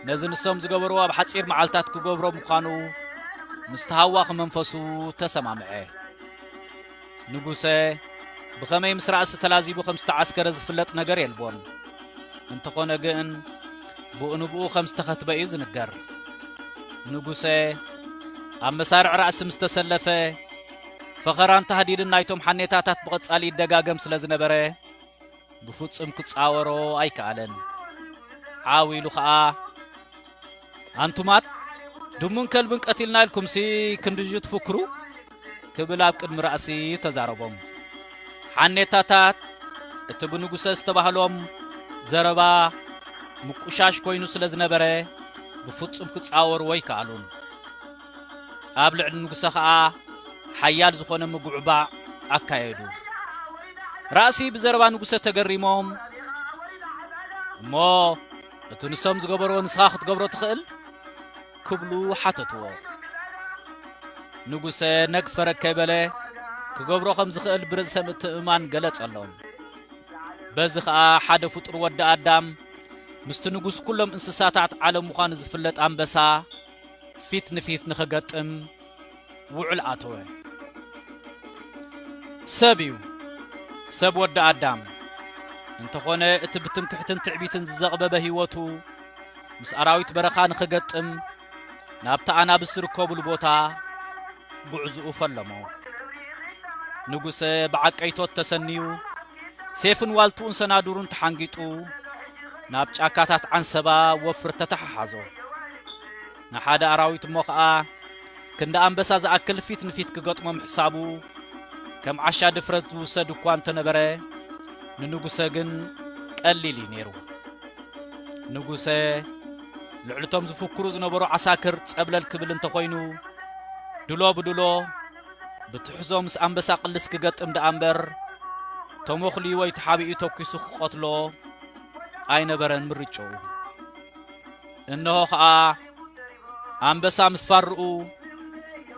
ነዚ ንሶም ዝገበርዎ ኣብ ሓጺር መዓልታት ክገብሮ ምዃኑ ምስ ተሃዋኺ መንፈሱ ተሰማምዐ። ንጉሰ ብኸመይ ምስ ራእሲ ተላዚቡ ከም ዝተዓስከረ ዝፍለጥ ነገር የልቦን። እንተኾነ ግን፣ ብኡ ንብኡ ከም ዝተኸትበ እዩ ዝንገር። ንጉሰ ኣብ መሳርዕ ራእሲ ምስ ተሰለፈ፣ ፈኸራን ታህዲድን ናይቶም ሓኔታታት ብቐጻሊ ይደጋገም ስለ ዝነበረ፣ ብፍጹም ክጻወሮ ኣይከኣለን። ዓው ኢሉ ኸኣ፣ "ኣንቱማት፣ ድሙን ከልብን ቀቲልና ኢልኩምሲ ክንድዚ ትፍክሩ?" ክብል ኣብ ቅድሚ ራእሲ ተዛረቦም። ሓኔታታት፣ እቲ ብንጉሰ ዝተባህሎም ዘረባ ምቁሻሽ ኮይኑ ስለ ዝነበረ፣ ብፍጹም ክጻወርዎ ኣይከኣሉን። ኣብ ልዕሊ ንጉሰ ኸኣ ሓያል ዝኾነ ምጉዕባዕ ኣካየዱ። ራእሲ ብዘረባ ንጉሰ ተገሪሞም፣ "እሞ እቲ ንሶም ዝገበርዎ ንስኻ ክትገብሮ ትኽእል?" ክብሉ ሓተትዎ። ንጉሰ ነግ ፈረግ ከይበለ፣ ክገብሮ ከም ዝኽእል ብርእሰ ምትእምማን ገለጸሎም። በዚ ኸኣ ሓደ ፍጡር ወዲ ኣዳም፣ ምስቲ ንጉስ ኩሎም እንስሳታት ዓለም ምዃኑ ዝፍለጥ ኣንበሳ፣ ፊት ንፊት ንኽገጥም ውዕል ኣተወ። ሰብ እዩ፣ ሰብ ወዲ ኣዳም። እንተኾነ፣ እቲ ብትምክሕትን ትዕቢትን ዝዘቕበበ ህይወቱ፣ ምስ ኣራዊት በረኻ ንኽገጥም፣ ናብቲ ኣናብስ ዝርከቡሉ ቦታ ጉዕዝኡ ፈለሞ። ንጉሰ ብዓቀይቶት ተሰንዩ፣ ሴፍን ዋልትኡን ሰናዱሩን ተሓንጊጡ፣ ናብ ጫካታት ዓንሰባ ወፍር ተተሓሓዞ። ንሓደ ኣራዊት እሞ ኸኣ፣ ክንዲ ኣንበሳ ዝኣክል ፊት ንፊት ክገጥሞ ምሕሳቡ፣ ከም ዓሻ ድፍረት ዝውሰድ እኳ እንተነበረ፣ ንንጉሰ ግን ቀሊል እዩ ነይሩ። ንጉሰ፣ ልዕሊ እቶም ዝፍክሩ ዝነበሩ ዓሳክር ጸብለል ክብል እንተኾይኑ፣ ድሎ ብድሎ ብትሕዞ ምስ ኣንበሳ ቅልስ ክገጥም ደኣ እምበር፣ ተሞኽልዩ ወይ ተሓቢኡ ተኲሱ ክቐትሎ ኣይነበረን ምርጭኡ። እንሆ ኸኣ፣ ኣንበሳ ምስ ፋርኡ፣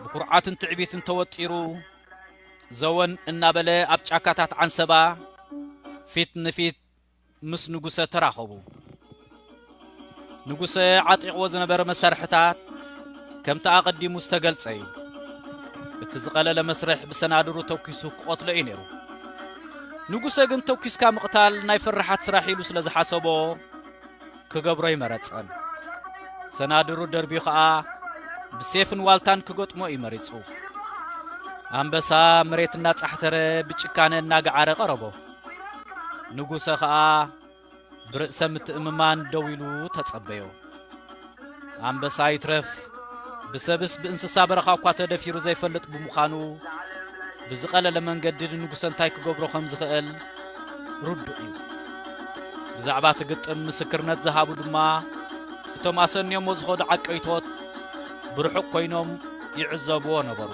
ብኹርዓትን ትዕቢትን ተወጢሩ፣ ዘወን እናበለ ኣብ ጫካታት ዓንሰባ ፊት ንፊት ምስ ንጉሰ ተራኸቡ። ንጉሰ ዓጢቕዎ ዝነበረ መሳርሕታት ከምቲ ኣቐዲሙ ዝተገልጸ እዩ። እቲ ዝቐለለ መስርሕ ብሰናድሩ ተኲሱ ክቐትሎ እዩ ነይሩ። ንጉሰ ግን ተኲስካ ምቕታል ናይ ፈራሓት ስራሕ ኢሉ ስለ ዝሓሰቦ ክገብሮ ኣይመረጸን። ሰናድሩ ደርብዩ ኸኣ ብሴፍን ዋልታን ክገጥሞ እዩ መሪጹ። ኣንበሳ መሬት እናጻሕተረ ብጭካነ እናገዓረ ቀረቦ። ንጉሰ ኸኣ ብርእሰ ምትእምማን ደው ኢሉ ተጸበዮ። ኣንበሳ ይትረፍ ብሰብስ ብእንስሳ በረኻ እኳ ተደፊሩ ዘይፈልጥ ብምዃኑ፣ ብዝቐለለ መንገዲ ንንጉሰ እንታይ ክገብሮ ከም ዝኽእል ርዱእ እዩ። ብዛዕባ እቲ ግጥም ምስክርነት ዝሃቡ ድማ፣ እቶም ኣሰንዮሞ ዝኸዱ ዓቀይቶት ብርሑቕ ኮይኖም ይዕዘብዎ ነበሩ።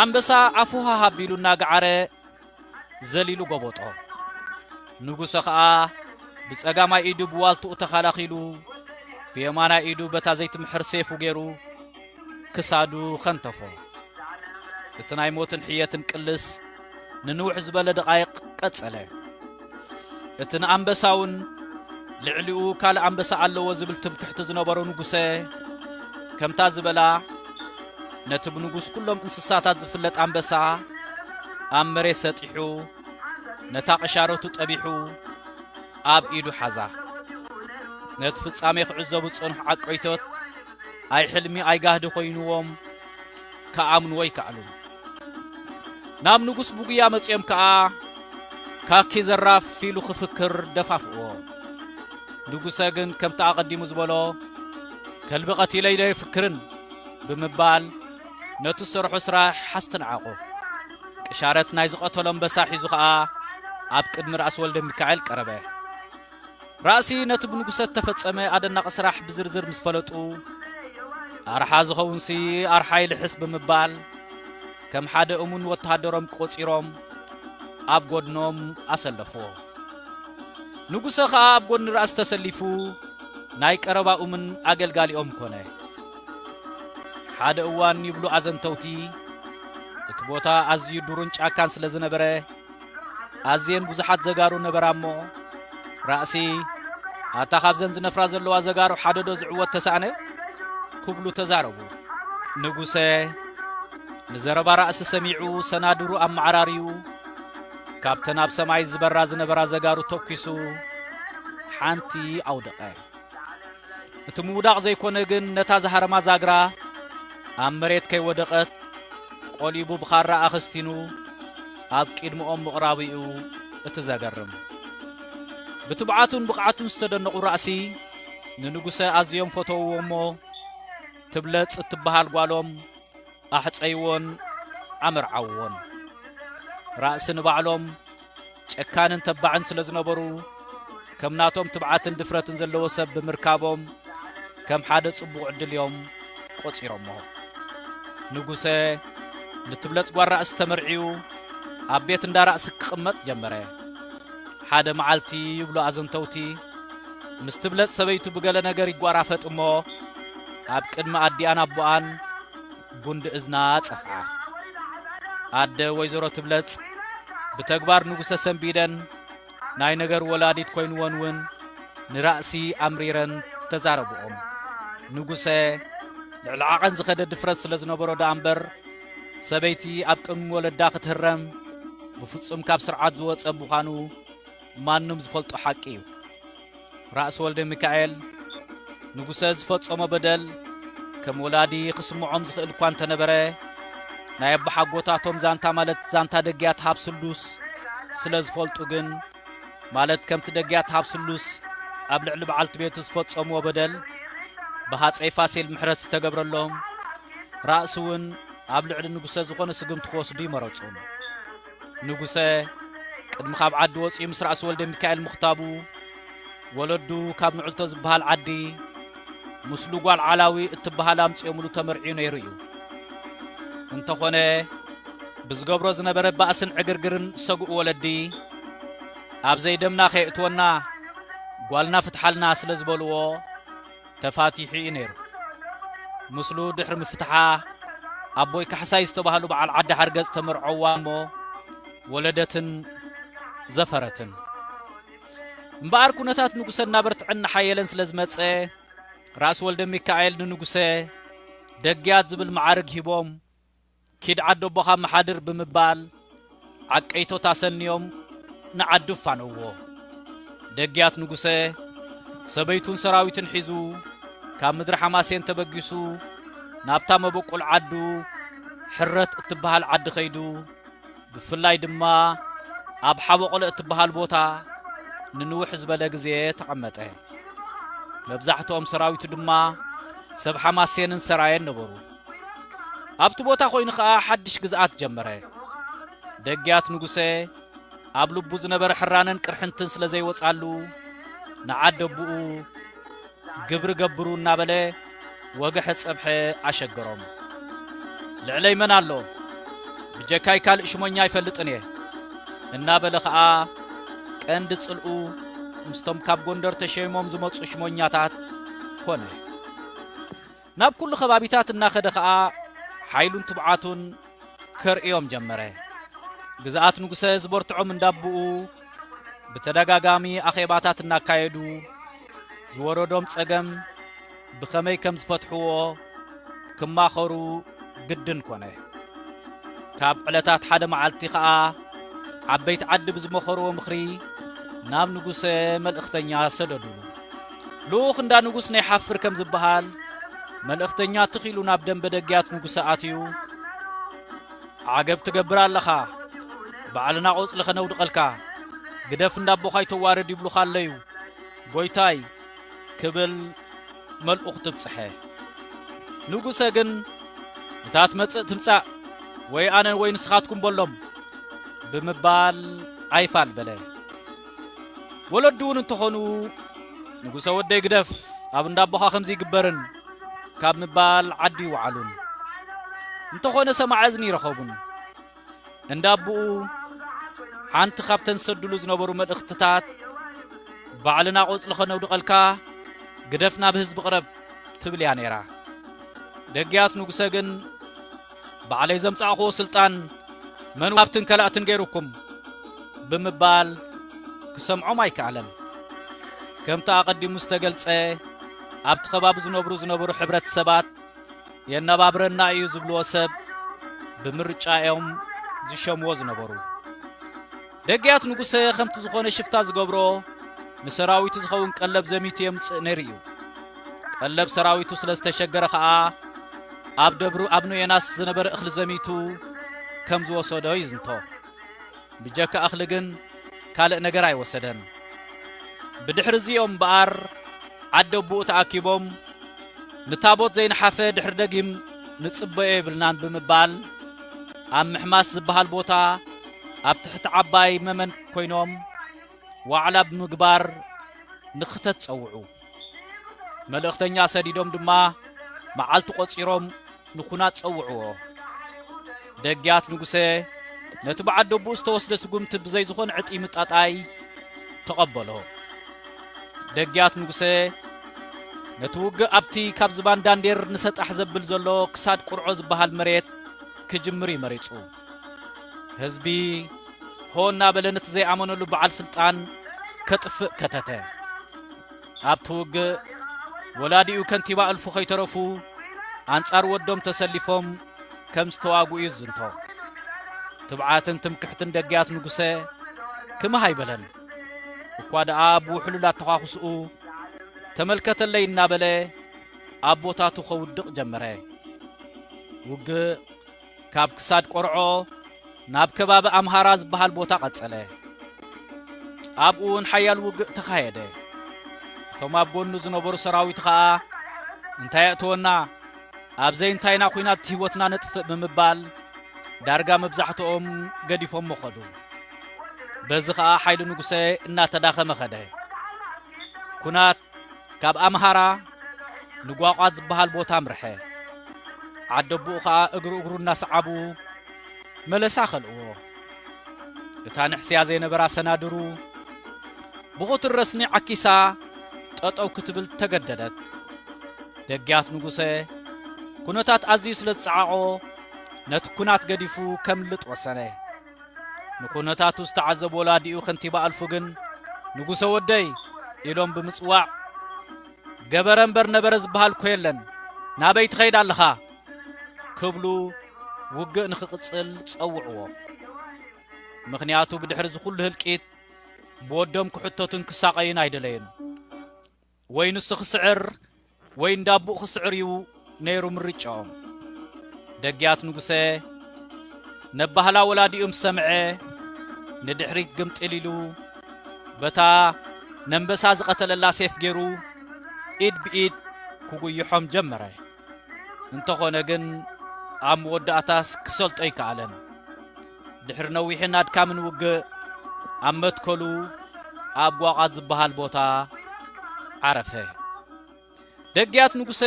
ኣንበሳ ኣፉ ሃሃ ኣቢሉ እናገዓረ ዘሊሉ ጎበጦ። ንጉሰ ኸኣ ብጸጋማይ ኢዱ ብዋልትኡ ተኸላኺሉ፣ ብየማናይ ኢዱ በታ ዘይትምሕር ሴፉ ገይሩ ክሳዱ ኸንተፎ። እቲ ናይ ሞትን ሕየትን ቅልስ ንንውሕ ዝበለ ደቓይቕ ቀጸለ። እቲ ንኣንበሳውን ልዕሊኡ ካልእ ኣንበሳ ኣለዎ ዝብል ትምክሕቲ ዝነበሮ ንጉሰ፣ ከምታ ዝበላ ነቲ ብንጉስ ኩሎም እንስሳታት ዝፍለጥ ኣንበሳ ኣብ መሬት ሰጢሑ፣ ነታ ቅሻረቱ ጠቢሑ ኣብ ኢዱ ሓዛ። ነቲ ፍጻሜ ክዕዘቡ ዝጸንሑ ዓቀይቶት ኣይ ሕልሚ ኣይ ጋህዲ ኮይንዎም ክኣምንዎ ኣይከኣሉን። ናብ ንጉስ ብጉያ መጺኦም ከኣ፣ "ካኪ ዘራፍ" ኢሉ ክፍክር ደፋፍእዎ። ንጉሰ ግን ከምቲ ኣቐዲሙ ዝበሎ፣ "ከልቢ ቀቲለ ኣይፍክርን" ብምባል ነቲ ዝሰርሖ ስራሕ ኣስተንዓቖ። ቅሻረት ናይ ዝቐተሎ ኣንበሳ ሒዙ ኸኣ ኣብ ቅድሚ ራእሲ ወልደ ሚካኤል ቀረበ። ራእሲ ነቲ ብንጉሰ እተፈጸመ ኣደናቒ ስራሕ ብዝርዝር ምስ ፈለጡ፣ "ኣርሓ ዝኸውንሲ ኣርሓ ይልሕስ" ብምባል፣ ከም ሓደ እሙን ወተሃደሮም ቆጺሮም ኣብ ጎድኖም ኣሰለፍዎ። ንጉሰ ኸኣ ኣብ ጎድኒ ራእሲ ተሰሊፉ ናይ ቀረባ እሙን ኣገልጋሊኦም ኮነ። ሓደ እዋን ይብሉ ኣዘንተውቲ፣ እቲ ቦታ ኣዝዩ ዱርን ጫካን ስለ ዝነበረ፣ ኣዝየን ብዙሓት ዘጋሩ ነበራ እሞ፣ ራእሲ፣ "ኣታ ካብዘን ዝነፍራ ዘለዋ ዘጋሩ ሓደ ዶ ዝዕወት ተሳእነ?" ክብሉ ተዛረቡ። ንጉሰ ንዘረባ ራእሲ ሰሚዑ ሰናድሩ ኣመዓራርዩ፣ ካብተን ኣብ ሰማይ ዝበራ ዝነበራ ዘጋሩ ተኲሱ ሓንቲ ኣውደቐ። እቲ ምውዳቕ ዘይኮነ ግን፣ ነታ ዝሃረማ ዛግራ ኣብ መሬት ከይወደቐት ቆሊቡ ብኻራ ኣኸስቲኑ ኣብ ቅድሚኦም ምቕራቡ እዩ እቲ ዘገርም። ብትብዓቱን ብቕዓቱን ዝተደነቑ ራእሲ ንንጉሰ ኣዝዮም ፈተውዎ እሞ፣ ትብለጽ እትበሃል ጓሎም ኣሕጸይዎን ኣመርዓውዎን። ራእሲ ንባዕሎም ጨካንን ተባዕን ስለ ዝነበሩ፣ ከም ናቶም ትብዓትን ድፍረትን ዘለዎ ሰብ ብምርካቦም ከም ሓደ ጽቡቕ ዕድል እዮም ቆጺሮሞ። ንጉሰ ንትብለጽ ጓል ራእሲ ተመርዕዩ ኣብ ቤት እንዳ ራእሲ ክቕመጥ ጀመረ። ሓደ መዓልቲ ይብሉ ኣዘንተውቲ፣ ምስ ትብለጽ ሰበይቱ ብገለ ነገር ይጓራፈጥ እሞ፣ ኣብ ቅድሚ ኣዲኣን ኣቦኣን ጉንዲ እዝና ጸፍዓ። ኣደ ወይዘሮ ትብለጽ ብተግባር ንጉሰ ሰንቢደን፣ ናይ ነገር ወላዲት ኮይንወን እውን ንራእሲ ኣምሪረን ተዛረብኦም። ንጉሰ ልዕሊ ዓቐን ዝኸደ ድፍረት ስለ ዝነበሮ ደኣ እምበር፣ ሰበይቲ ኣብ ቅድሚ ወለዳ ክትህረም ብፍጹም ካብ ስርዓት ዝወጸ ምዃኑ ማንም ዝፈልጦ ሓቂ እዩ። ራእሲ ወልደ ሚካኤል ንጉሰ ዝፈጸሞ በደል ከም ወላዲ ክስምዖም ዝኽእል እኳ እንተነበረ፣ ናይ ኣቦሓጎታቶም ዛንታ ማለት ዛንታ ደግያት ሃብ ስሉስ ስለ ዝፈልጡ ግን፣ ማለት ከምቲ ደግያት ሃብ ስሉስ ኣብ ልዕሊ በዓልቲ ቤቱ ዝፈጸምዎ በደል ብሃጸይ ፋሲል ምሕረት ዝተገብረሎም፣ ራእሲ እውን ኣብ ልዕሊ ንጉሰ ዝኾነ ስጉምቲ ክወስዱ ይመረጹ። ንጉሰ ቅድሚ ካብ ዓዲ ወጺኡ ምስ ራእሲ ወልደ ሚካኤል ምኽታቡ፣ ወለዱ ካብ ንዕልቶ ዝበሃል ዓዲ ምስሉ ጓል ዓላዊ እትበሃል ኣምጺኦምሉ ተመርዕዩ ነይሩ እዩ። እንተኾነ፣ ብዝገብሮ ዝነበረ ባእስን ዕግርግርን ዝሰግኡ ወለዲ፣ "ኣብ ዘይደምና ከየእትወና ጓልና ፍትሓልና" ስለ ዝበልዎ፣ ተፋቲሑ እዩ ነይሩ። ምስሉ ድሕሪ ምፍትሓ፣ ኣቦይ ካሕሳይ ዝተባህሉ በዓል ዓዲ ሓርገጽ ተመርዐዋ እሞ፣ ወለደትን ዘፈረትን። እምበኣር ኩነታት ንጉሰ እናበርትዐን እናሓየለን ስለ ዝመጸ፣ ራእሲ ወልደ ሚካኤል ንንጉሰ ደግያት ዝብል መዓርግ ሂቦም፣ "ኪድ ዓዲ ኣቦኻ መሓድር" ብምባል፣ ዓቀይቶት ኣሰንዮም ንዓዱ ፋነውዎ። ደግያት ንጉሰ ሰበይቱን ሰራዊቱን ሒዙ፣ ካብ ምድሪ ሓማሴን ተበጊሱ፣ ናብታ መበቆል ዓዱ ሕረት እትበሃል ዓዲ ኸይዱ፣ ብፍላይ ድማ ኣብ ሓበቆለ እትበሃል ቦታ ንንውሕ ዝበለ ግዜ ተቐመጠ። መብዛሕትኦም ሰራዊቱ ድማ ሰብ ሓማሴንን ሰራየን ነበሩ። ኣብቲ ቦታ ኮይኑ ኸኣ ሓድሽ ግዝኣት ጀመረ። ደግያት ንጉሰ ኣብ ልቡ ዝነበረ ሕራነን ቅርሕንትን ስለ ዘይወጻሉ፣ ንዓደቦኡ ግብሪ ገብሩ እናበለ ወግሐ ጸብሐ ኣሸገሮም። ልዕለይ መን ኣሎ? ብጀካይ ካልእ ሽሞኛ ኣይፈልጥን እየ እናበለ ኸኣ ቀንዲ ጽልኡ ምስቶም ካብ ጎንደር ተሸይሞም ዝመጹ ሽሞኛታት ኮነ። ናብ ኩሉ ከባቢታት እናኸደ ኸኣ ሓይሉን ትብዓቱን ከርእዮም ጀመረ። ግዝኣት ንጉሰ ዝበርትዖም እንዳቦኡ ብተደጋጋሚ ኣኼባታት እናካየዱ ዝወረዶም ጸገም ብኸመይ ከም ዝፈትሕዎ ክማኸሩ ግድን ኮነ። ካብ ዕለታት ሓደ መዓልቲ ኸኣ ዓበይቲ ዓዲ ብዝመኸርዎ ምኽሪ ናብ ንጉሰ መልእኽተኛ ሰደዱሉ። ልኡኽ እንዳ ንጉስ ናይ ሓፍር ከም ዝበሃል፣ መልእኽተኛ ትኽ ኢሉ ናብ ደንበ ደግያት ንጉሰ ኣትዩ፣ "ዓገብ ትገብር ኣለኻ፣ ባዕልና ቆጽሊ ኸነውድቐልካ፣ ግደፍ እንዳቦኻ ኣይተዋርድ ይብሉኻ ኣለዩ፣ ጎይታይ" ክብል መልእኽቱ ብጽሐ። ንጉሰ ግን፣ "እታ ትመጽእ ትምጻእ፣ ወይ ኣነ ወይ ንስኻትኩም በሎም" ብምባል ኣይፋል በለ። ወለዱ እውን እንተኾኑ፣ "ንጉሰ ወደይ ግደፍ፣ ኣብ እንዳቦኻ ከምዚ ይግበርን" ካብ ምባል ዓዲ ይወዓሉን። እንተኾነ ሰማዕ እዝኒ ይረኸቡን። እንዳቦኡ ሓንቲ ካብተን ዝሰድሉ ዝነበሩ መልእኽትታት፣ "ባዕልና ቆጽሊ ኸነውድቐልካ፣ ግደፍ ናብ ህዝቢ ቅረብ" ትብል እያ ነይራ። ደግያት ንጉሰ ግን፣ "ባዕለይ ዘምጻእክዎ ስልጣን መን ሃብትን ከላእትን ገይሩኩም?" ብምባል ክሰምዖም ኣይከኣለን። ከምቲ ኣቐዲሙ ዝተገልጸ፣ ኣብቲ ከባቢ ዝነብሩ ዝነበሩ ሕብረተሰባት የነባብረና እዩ ዝብልዎ ሰብ ብምርጫ እዮም ዝሸምዎ ዝነበሩ። ደግያት ንጉሰ ከምቲ ዝኾነ ሽፍታ ዝገብሮ ንሰራዊቱ ዝኸውን ቀለብ ዘሚቱ የምጽእ ነይሩ እዩ። ቀለብ ሰራዊቱ ስለ ዝተሸገረ ኸኣ ኣብ ደብሩ ኣብ ኖየናስ ዝነበረ እኽሊ ዘሚቱ ከም ዝወሰዶ ይዝንቶ። ብጀካ እኽሊ ግን ካልእ ነገር ኣይወሰደን። ብድሕሪ እዚኦም እምበኣር ዓዲ ኣቦኡ ተኣኪቦም፣ "ንታቦት ዘይነሓፈ ድሕሪ ደጊም ንጽበዮ የብልናን" ብምባል ኣብ ምሕማስ ዝበሃል ቦታ ኣብ ትሕቲ ዓባይ መመን ኮይኖም ዋዕላ ብምግባር ንኽተት ጸውዑ። መልእኽተኛ ሰዲዶም ድማ መዓልቲ ቆጺሮም ንኹናት ጸውዕዎ። ደግያት ንጉሰ ነቲ ብዓደቦኡ ዝተወስደ ስጉምቲ ብዘይ ዝኾነ ዕጥቂ ምጣጣይ ተቐበሎ። ደግያት ንጉሰ ነቲ ውግእ ኣብቲ ካብ ዝባን ዳንዴር ንሰጣሕ ዘብል ዘሎ ክሳድ ቁርዖ ዝበሃል መሬት ክጅምር እዩ መሪጹ። ህዝቢ ሆ እናበለ ነቲ ዘይኣመነሉ በዓል ስልጣን ከጥፍእ ከተተ። ኣብቲ ውግእ ወላዲኡ ከንቲባ እልፉ ከይተረፉ ኣንጻር ወዶም ተሰሊፎም ከም ዝተዋግኡ እዩ ዝዝንቶ። ትብዓትን ትምክሕትን ደግያት ንጉሰ ክምህ ኣይበለን። እኳ ደኣ ብውሕሉል ኣተዃኹስኡ ተመልከተለይ እናበለ ኣብ ቦታቱ ከውድቕ ጀመረ። ውግእ ካብ ክሳድ ቆርዖ ናብ ከባቢ ኣምሃራ ዝበሃል ቦታ ቀጸለ። ኣብኡ እውን ሓያል ውግእ ተኻየደ። እቶም ኣብ ጎኑ ዝነበሩ ሰራዊት ኸኣ፣ "እንታይ የእተወና? ኣብ ዘይንታይና ኲናት ህይወትና ነጥፍእ" ብምባል ዳርጋ መብዛሕትኦም ገዲፎሞ ኸዱ። በዚ ኸኣ ሓይሊ ንጉሰ እናተዳኸመ ኸደ። ኲናት ካብ ኣምሃራ ንጓቋት ዝበሃል ቦታ ኣምርሐ። ዓደቦኡ ኸኣ እግሪ እግሩ እናሰዓቡ መለሳ ከልእዎ። እታ ንሕስያ ዘይነበራ ሰናድሩ ብኹትር ረስኒ ዓኪሳ ጠጠው ክትብል ተገደደት። ደግያት ንጉሰ ኩነታት ኣዝዩ ስለ ዝጸዓቖ ነቲ ኩናት ገዲፉ ከምልጥ ወሰነ። ንኩነታቱ ዝተዓዘቡ ወላዲኡ ከንቲባ ኣልፉ ግን፣ "ንጉሰ ወደይ" ኢሎም ብምጽዋዕ፣ "ገበረ እምበር ነበረ ዝበሃል እኮ የለን፣ ናበይ ትኸይድ ኣለኻ?" ክብሉ ውግእ ንኽቕጽል ጸውዕዎ። ምኽንያቱ ብድሕሪ እዚ ኩሉ ህልቂት ብወዶም ክሕተቱን ክሳቐዩን ኣይደለዩን። ወይ ንሱ ክስዕር ወይ እንዳቦኡ ክስዕር እዩ ነይሩ ምርጫኦም። ደግያት ንጉሰ ነባህላ ወላዲኡ ምስ ሰምዐ ንድሕሪት ግምጥል ኢሉ በታ ነንበሳ ዝቐተለላ ሴፍ ገይሩ ኢድ ብኢድ ክጉይሖም ጀመረ። እንተኾነ ግን ኣብ መወዳእታስ ክሰልጦ ኣይከኣለን። ድሕሪ ነዊሕን ኣድካምን ውግእ ኣብ መትከሉ ኣብ ጓቓት ዝበሃል ቦታ ዓረፈ። ደግያት ንጉሰ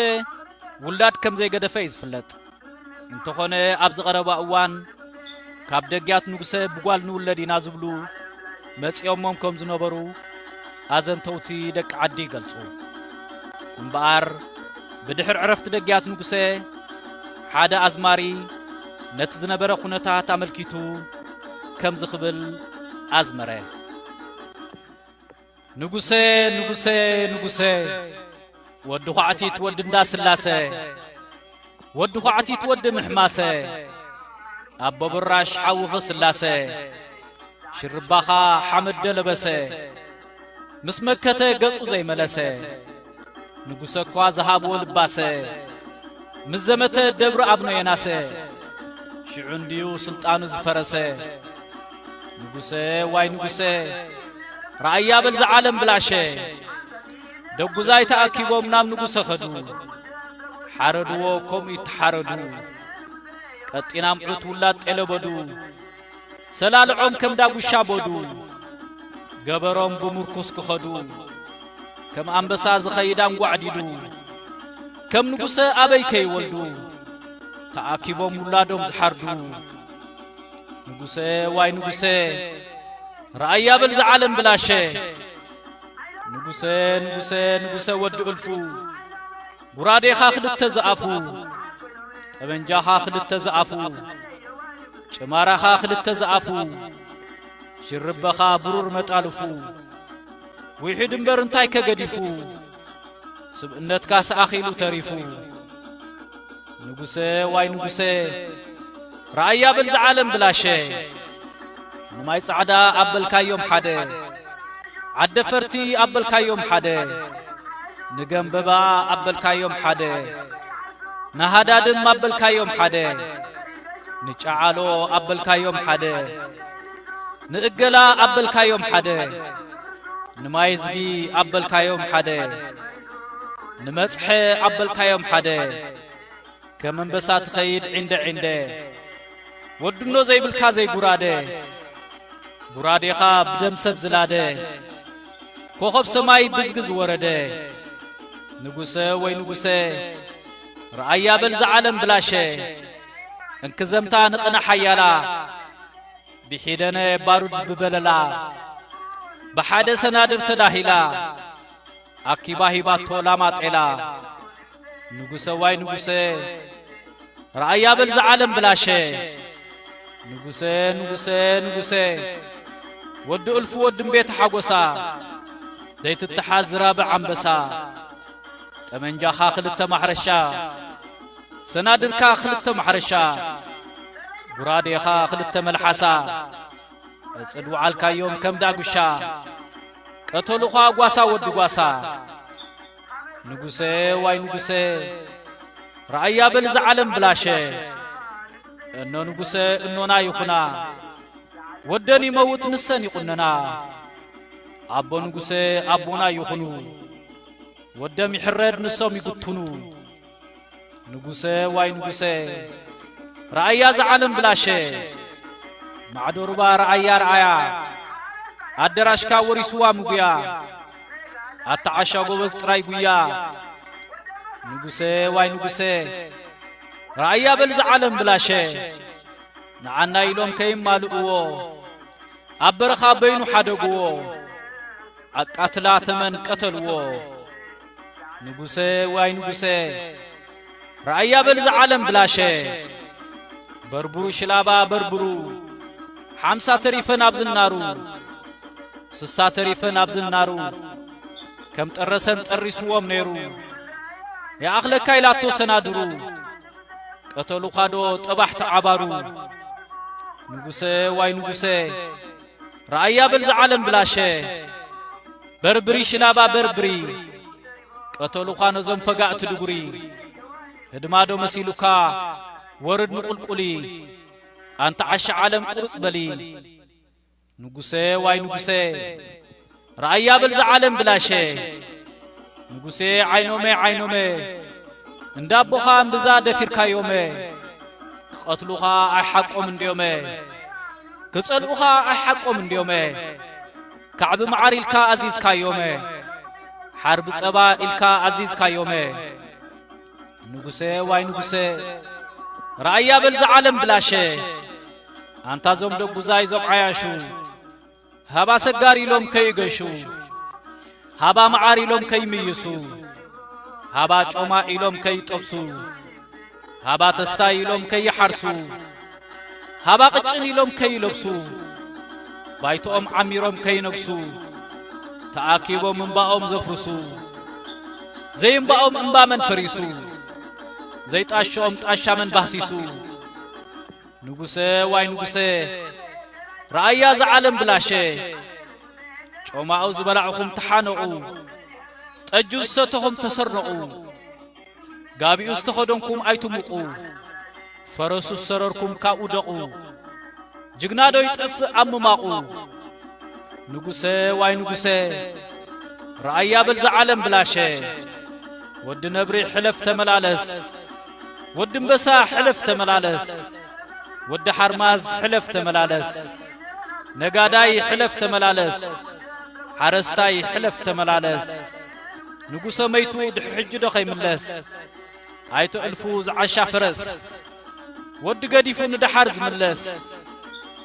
ውላድ ከም ዘይገደፈ እዩ ዝፍለጥ። እንተኾነ ኣብዚ ቀረባ እዋን ካብ ደግያት ንጉሰ ብጓል ንውለድ ኢና ዝብሉ መጺኦሞም ከም ዝነበሩ ኣዘንተውቲ ደቂ ዓዲ ይገልጹ። እምበኣር ብድሕር ዕረፍቲ ደግያት ንጉሰ ሓደ ኣዝማሪ ነቲ ዝነበረ ኩነታት ኣመልኪቱ ከምዚ ክብል ኣዝመረ። ንጉሰ፣ ንጉሰ፣ ንጉሰ፣ ወዲ ኳዕቲት ወዲ እንዳ ስላሰ፣ ወዲ ኳዕቲት ወዲ ምሕማሰ፣ ኣቦ ብራሽ ሓውኺ ስላሰ፣ ሽርባኻ ሓመድ ደለበሰ፣ ምስ መከተ ገጹ ዘይመለሰ፣ ንጉሰ እኳ ዝሃብዎ ልባሰ፣ ምስ ዘመተ ደብሪ ኣብኖ የናሰ፣ ሽዑ እንድዩ ስልጣኑ ዝፈረሰ። ንጉሰ፣ ዋይ ንጉሰ፣ ረኣያ በል ዝዓለም ብላሸ። ደጉዛይ ተኣኪቦም ናብ ንጉሰ ኸዱ፣ ሓረድዎ ከምኡ ይተሓረዱ። ቀጢን ኣምዑት ውላድ ጤለበዱ፣ ሰላልዖም ከም ዳጉሻ ቦዱ። ገበሮም ብምርኩስ ክኸዱ፣ ከም ኣንበሳ ዝኸይድ ኣንጓዕዲዱ። ከም ንጉሰ ኣበይ ከይወልዱ፣ ተኣኪቦም ውላዶም ዝሓርዱ። ንጉሰ፣ ዋይ ንጉሰ፣ ረኣያ በል ዝዓለም ብላሸ። ንጉሰ፣ ንጉሰ፣ ንጉሰ ወዲ እልፉ፣ ጉራዴኻ ክልተ ዝኣፉ፣ ጠበንጃኻ ክልተ ዝኣፉ፣ ጭማራኻ ክልተ ዝኣፉ፣ ሽርበኻ ብሩር መጣልፉ፣ ውሒድ እምበር እንታይ ከገዲፉ፣ ስብእነትካስ ኣኺሉ ተሪፉ። ንጉሰ፣ ዋይ ንጉሰ፣ ረኣያ በል ዝዓለም ብላሸ። ንማይ ጻዕዳ ኣበልካዮም ሓደ፣ ዓደ ፈርቲ ኣበልካዮም ሓደ፣ ንገምበባ ኣበልካዮም ሓደ፣ ንሃዳድም ኣበልካዮም ሓደ፣ ንጫዓሎ ኣበልካዮም ሓደ፣ ንእገላ ኣበልካዮም ሓደ፣ ንማይዝጊ ኣበልካዮም ሓደ፣ ንመጽሐ ኣበልካዮም ሓደ፣ ከም ኣንበሳ ትኸይድ ዒንደ ዒንደ፣ ወድኖ ዘይብልካ ዘይጉራደ፣ ጉራዴኻ ብደም ሰብ ዝላደ፣ ኮኸብ ሰማይ ብዝጊ ዝወረደ። ንጉሰ ወይ ንጉሰ፣ ረኣያ በል ዝዓለም ብላሸ፣ እንክዘምታ ንቕነ ሓያላ፣ ብሒደነ ባሩድ ብበለላ፣ ብሓደ ሰናድር ተዳሂላ፣ ኣኪባ ሂባቶ ላማ ጤላ። ንጉሰ ዋይ ንጉሰ፣ ረኣያ በል ዝዓለም ብላሸ። ንጉሰ፣ ንጉሰ፣ ንጉሰ፣ ወዲ እልፉ ወዲ እምቤት ሓጎሳ፣ ደይትተሓዝ ዝራብዕ ኣንበሳ። ጠመንጃኻ ክልተ ማሕረሻ፣ ሰናድርካ ክልተ ማሕረሻ፣ ጉራዴኻ ክልተ መልሓሳ፣ እጽድ ወዓልካዮም ከም ዳጉሻ፣ ቀተሉኻ ጓሳ ወዲ ጓሳ። ንጉሰ ዋይ ንጉሰ፣ ረኣያ በል ዝዓለም ብላሸ። እኖ ንጉሰ እኖና ይኹና፣ ወደን ይመውት ንሰን ይቑነና። ኣቦ ንጉሰ ኣቦና ይኹኑ፣ ወደም ይሕረድ ንሶም ይጉትኑ። ንጉሰ ዋይ ንጉሰ፣ ረኣያ ዝዓለም ብላሸ። ማዕዶ ሩባ ረኣያ ረኣያ፣ ኣደራሽካ ወሪስዋ ምጉያ። ኣታ ዓሻ ጎበዝ ጥራይ ጉያ። ንጉሰ ዋይ ንጉሰ፣ ረኣያ በል ዝዓለም ብላሸ። ንዓና ኢሎም ከይማልእዎ፣ ኣብ በረኻ በይኑ ሓደግዎ። ኣቃትላ ተመን ቀተልዎ። ንጉሰ ዋይ ንጉሰ፣ ረኣያ በል ዝዓለም ብላሸ። በርብሩ ሽላባ በርብሩ፣ ሓምሳ ተሪፈን ኣብ ዝናሩ፣ ስሳ ተሪፈን ኣብ ዝናሩ፣ ከም ጠረሰን ጠሪስዎም ነይሩ። ይኣኽለካ ኢላቶ ሰናድሩ፣ ቀተሉኻዶ ጠባሕ ተዓባሩ። ንጉሰ ዋይ ንጉሰ፣ ረኣያ በል ዝዓለም ብላሸ። በርብሪ ሽላባ በርብሪ፣ ቀተሉኻ ነዞም ፈጋእቲ ድጉሪ። ህድማዶ መሲሉካ ወርድ ንቁልቁሊ፣ ኣንታ ዓሻ ዓለም ቁርጽ በሊ። ንጉሰ ዋይ ንጉሰ፣ ረኣያ በልዛ ዓለም ብላሸ። ንጉሴ ዓይኖመ ዓይኖመ፣ እንዳ ኣቦኻ እምብዛ ደፊርካዮመ። ክቐትሉኻ ኣይሓቆም እንድዮመ። ክጸልኡኻ ኣይሓቆም እንድዮመ። ካዕቢ መዓር ኢልካ ኣዚዝካዮመ። ሓርቢ ጸባ ኢልካ ኣዚዝካዮመ። ንጉሰ ዋይ ንጉሰ፣ ረኣያ በልዛ ዓለም ብላሸ። ኣንታ ዞም ደጉዛይ ዞም ዓያሹ፣ ሃባ ሰጋር ኢሎም ከይገሹ፣ ሃባ መዓር ኢሎም ከይምይሱ፣ ሃባ ጮማ ኢሎም ከይጠብሱ፣ ሃባ ተስታይ ኢሎም ከይሓርሱ፣ ሃባ ቅጭን ኢሎም ከይለብሱ፣ ባይቶኦም ዓሚሮም ከይነግሱ፣ ተኣኪቦም እምባኦም ዘፍርሱ፣ ዘይእምባኦም እምባ መን ፈሪሱ፣ ዘይጣሽኦም ጣሻ መን ባህሲሱ። ንጉሰ ዋይ ንጉሰ፣ ረኣያ እዛ ዓለም ብላሸ። ጮማኡ ዝበላዕኹም ተሓነቑ፣ ጠጁ ዝሰተኹም ተሰርነቑ፣ ጋቢኡ ዝተኸደንኩም ኣይትሙቑ፣ ፈረሱ ዝሰረርኩም ካብኡ ደቑ። ጅግና ዶ ይጠፍእ ኣብ ምማቑ? ንጉሰ ዋይ ንጉሰ፣ ረኣያ በልዛ ዓለም ብላሸ። ወዲ ነብሪ ሕለፍ ተመላለስ፣ ወዲ እምበሳ ሕለፍ ተመላለስ፣ ወዲ ሓርማዝ ሕለፍ ተመላለስ፣ ነጋዳይ ሕለፍ ተመላለስ፣ ሓረስታይ ሕለፍ ተመላለስ። ንጉሰ መይቱ ድሕሪ ሕጂ ዶ ከይምለስ? ኣይተ እልፉ ዝዓሻ ፈረስ፣ ወዲ ገዲፉ ንደሓር ዝምለስ፣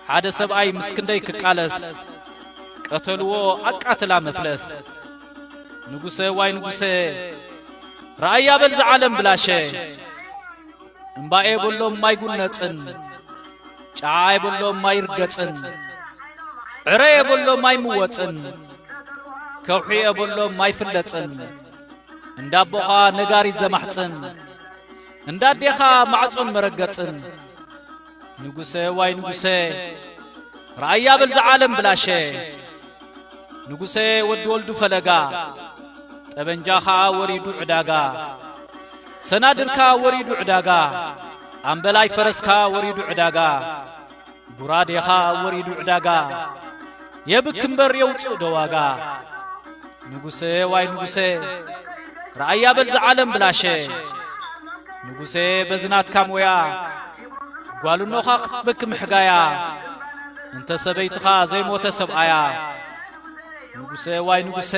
ሓደ ሰብኣይ ምስ ክንደይ ክቃለስ፣ ቀተልዎ ኣቃትላ መፍለስ። ንጉሰ ዋይ ንጉሰ፣ ረኣያ በልዛ ዓለም ብላሸ። እምባኤ በሎም ማይ ጉነጽን፣ ጨዓ የበሎም ማይ ይርገጽን፣ ዕረ የበሎም ማይ ምወጽን፣ ከውሒ የበሎም ማይ ፍለጽን፣ እንዳ ኣቦኻ ነጋሪት ዘማሕጽን፣ እንዳ ኣዴኻ ማዕጾን መረገጽን። ንጉሰ ዋይ ንጉሰ፣ ረኣያ በልዛ ዓለም ብላሸ። ንጉሰ ወዲ ወልዱ ፈለጋ፣ ጠበንጃኻ ወሪዱ ዕዳጋ። ሰናድርካ ወሪዱ ዕዳጋ፣ ኣምበላይ ፈረስካ ወሪዱ ዕዳጋ። ጉራዴኻ ወሪዱ ዕዳጋ፣ የብክ እምበር የውፅእ ዶ ዋጋ? ንጉሰ ዋይ ንጉሰ፣ ረኣያ በልዛ ዓለም ብላሸ። ንጉሰ በዚ ናትካ ሞያ፣ ጓል እኖኻ ክትበኪ ምሕጋያ፣ እንተ ሰበይትኻ ዘይሞተ ሰብኣያ። ንጉሰ ዋይ ንጉሰ፣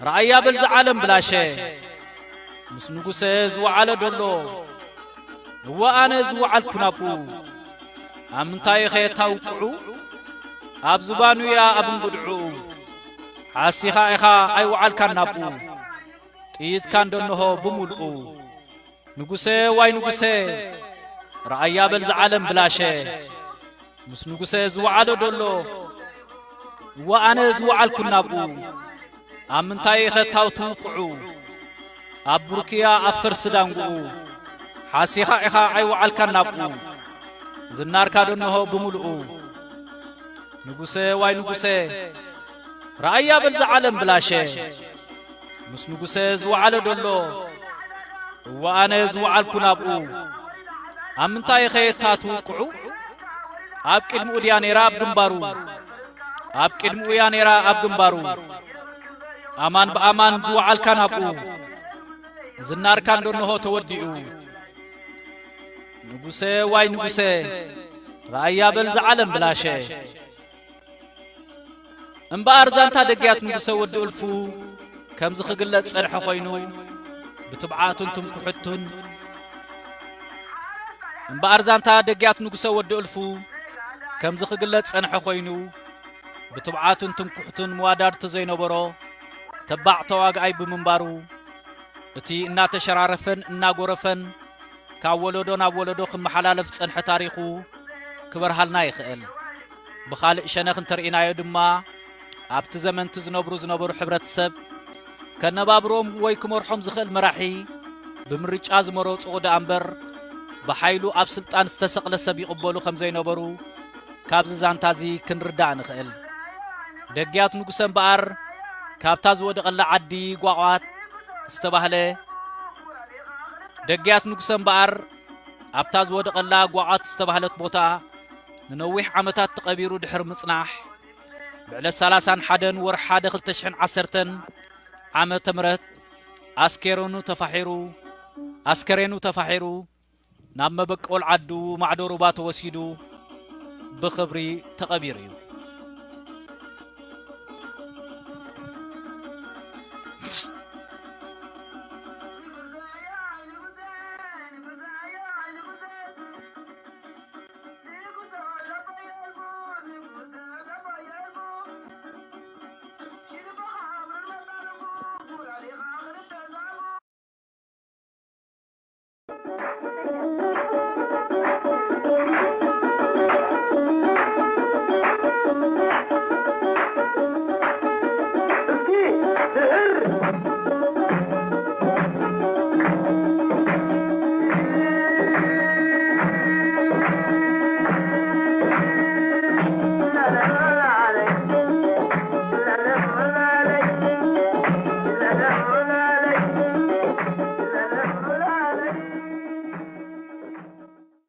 ረኣያ በልዛ ዓለም ብላሸ። ምስ ንጉሰ ዝወዓለ ደሎ፣ እወ ኣነ ዝወዓልኩ ናብኡ። ኣብ ምንታይ ኢኸ ታውቅዑ? ኣብ ዝባኑያ ኣብ እንጉድዕኡ። ሓሲኻ ኢኻ ኣይወዓልካን ናብኡ። ጥይትካ እንደነሆ ብምልኡ። ንጉሰ ዋይ ንጉሰ፣ ረኣያ በልዛ ዓለም ብላሸ። ምስ ንጉሰ ዝወዓለ ደሎ፣ እወ ኣነ ዝወዓልኩ ናብኡ። ኣብ ምንታይ ኢኸ ታው ትውቅዑ? ኣብ ብሩክያ ኣብ ፈርሲ ዳንጉኡ። ሓሲኻ ኢኻ ኣይወዓልካን ናብኡ። ዝናርካ ደነሆ ብምልኡ። ንጉሰ ዋይ ንጉሰ፣ ረኣያ በልዛ ዓለም ብላሸ። ምስ ንጉሰ ዝወዓለ ደሎ፣ እወ ኣነ ዝወዓልኩ ናብኡ። ኣብ ምንታይ ኢኸ የታ ትውቅዑ? ኣብ ቅድሚኡ ድያ ነይራ ኣብ ግንባሩ? ኣብ ቅድሚኡ እያ ነይራ ኣብ ግንባሩ። ኣማን ብኣማን ዝወዓልካ ናብኡ። ዝናርካ እንደነሆ ተወዲኡ። ንጉሰ ዋይ ንጉሰ፣ ረኣያ በልዛ ዓለም ብላሸ። እምበኣር ዛንታ ደግያት ንጉሰ ወዲ እልፉ ከምዚ ክግለጽ ጸንሐ ኮይኑ፣ ብትብዓቱን ትምክሕቱን። እምበኣር ዛንታ ደግያት ንጉሰ ወዲ እልፉ ከምዚ ክግለጽ ጸንሐ ኮይኑ፣ ብትብዓቱን ትምክሕቱን መዋዳድቲ ዘይነበሮ ተባዕ ተዋግኣይ ብምንባሩ፣ እቲ እናተሸራረፈን እናጎረፈን ካብ ወለዶ ናብ ወለዶ ክመሓላለፍ ዝጸንሐ ታሪኹ ክበርሃልና ይኽእል። ብኻልእ ሸነኽ እንተርኢናዮ ድማ፣ ኣብቲ ዘመንቲ ዝነብሩ ዝነበሩ ሕብረተሰብ፣ ከነባብሮም ወይ ክመርሖም ዝኽእል መራሒ ብምርጫ ዝመረጹ ደኣ እምበር፣ ብሓይሉ ኣብ ስልጣን ዝተሰቕለ ሰብ ይቕበሉ ከም ዘይነበሩ ካብዚ ዛንታ እዚ ክንርዳእ ንኽእል። ደግያት ንጉሰ እምበኣር፣ ካብታ ዝወደቐላ ዓዲ ጓቋት ዝተባህለ፣ ደግያት ንጉሰ እምበኣር፣ ኣብታ ዝወደቐላ ጓቋት ዝተባህለት ቦታ ንነዊሕ ዓመታት ተቐቢሩ ድሕሪ ምጽናሕ፣ ብዕለት ሰላሳን ሓደን ወርሒ ሓደ ክልተ ሽሕን ዓሰርተን ዓመተ ምህረት ኣስኬረኑ ተፋሒሩ ኣስከሬኑ ተፋሒሩ ናብ መበቆል ዓዱ ማዕዶ ሩባ ተወሲዱ ብኽብሪ ተቐቢሩ እዩ።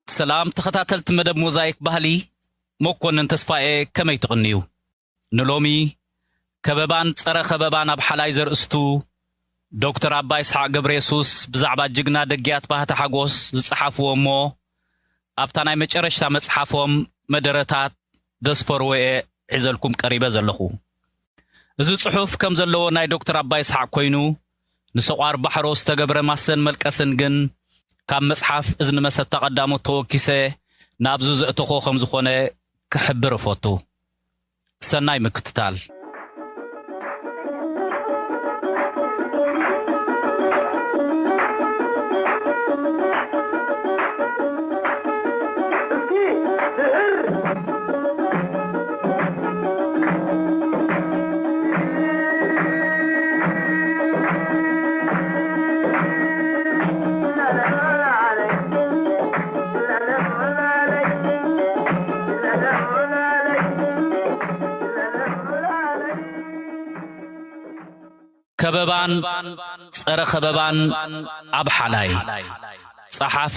ሰላም ተኸታተልቲ መደብ ሞዛይክ ባህሊ፣ መኮንን ተስፋኤ ከመይ ትቕንዩ? ንሎሚ ከበባን ጸረ ከበባን ኣብ ሓላይ ዘርእስቱ ዶክተር ኣባ ይስሓቅ ገብረየሱስ ብዛዕባ ጅግና ደግያት ባህታ ሓጎስ ዝጸሓፍዎ እሞ ኣብታ ናይ መጨረሽታ መጽሓፎም መደረታት ዘስፈርዎ እየ ሒዘልኩም ቀሪበ ዘለኹ። እዚ ጽሑፍ ከም ዘለዎ ናይ ዶክተር ኣባ ይስሓቅ ኮይኑ ንሰቋር ባሕሮ ዝተገብረ ማሰን መልቀስን ግን ካብ መጽሓፍ እዝኒ መሰታ ቀዳሞት ተወኪሰ ናብዚ ዘእተኾ ከም ዝኾነ ክሕብር እፈቱ። ሰናይ ምክትታል። ከበባን ጸረ ከበባን ኣብ ሓላይ። ጸሓፊ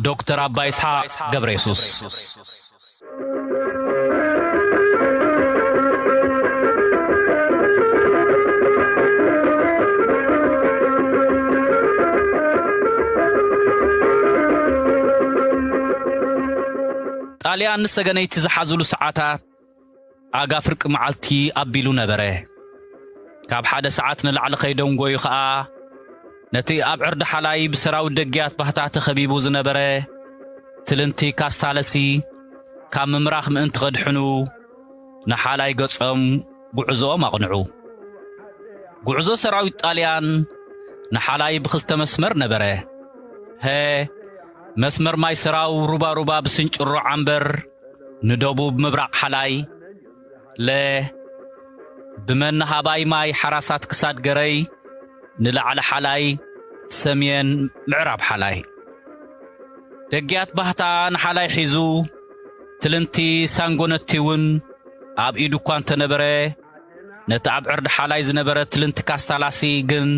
ዶክተር ኣባ ይስሓቅ ገብረ የሱስ። ጣልያን ንሰገነይቲ ዝሓዙሉ ሰዓታት ኣጋ ፍርቂ መዓልቲ ኣቢሉ ነበረ። ካብ ሓደ ሰዓት ንላዕሊ ከይደንጎዩ ኸኣ ነቲ ኣብ ዕርዲ ሓላይ ብሰራዊት ደግያት ባህታ ተኸቢቡ ዝነበረ ትልንቲ ካስታለሲ ካብ ምምራኽ ምእንቲ ከድሕኑ ንሓላይ ገጾም ጉዕዞኦም ኣቕንዑ። ጉዕዞ ሰራዊት ጣልያን ንሓላይ ብኽልተ መስመር ነበረ። ሀ፣ መስመር ማይ ሰራው ሩባ ሩባ ብስንጭሮ ዓምበር ንደቡብ ምብራቕ ሓላይ፣ ለ፣ ብመናሃባይ ማይ ሓራሳት ክሳድ ገረይ ንላዕሊ ሓላይ ሰሜን ምዕራብ ሓላይ። ደግያት ባህታ ንሓላይ ሒዙ ትልንቲ ሳንጎነቲ እውን ኣብ ኢዱ እኳ እንተነበረ ነቲ ኣብ ዕርዲ ሓላይ ዝነበረ ትልንቲ ካስታላሲ ግን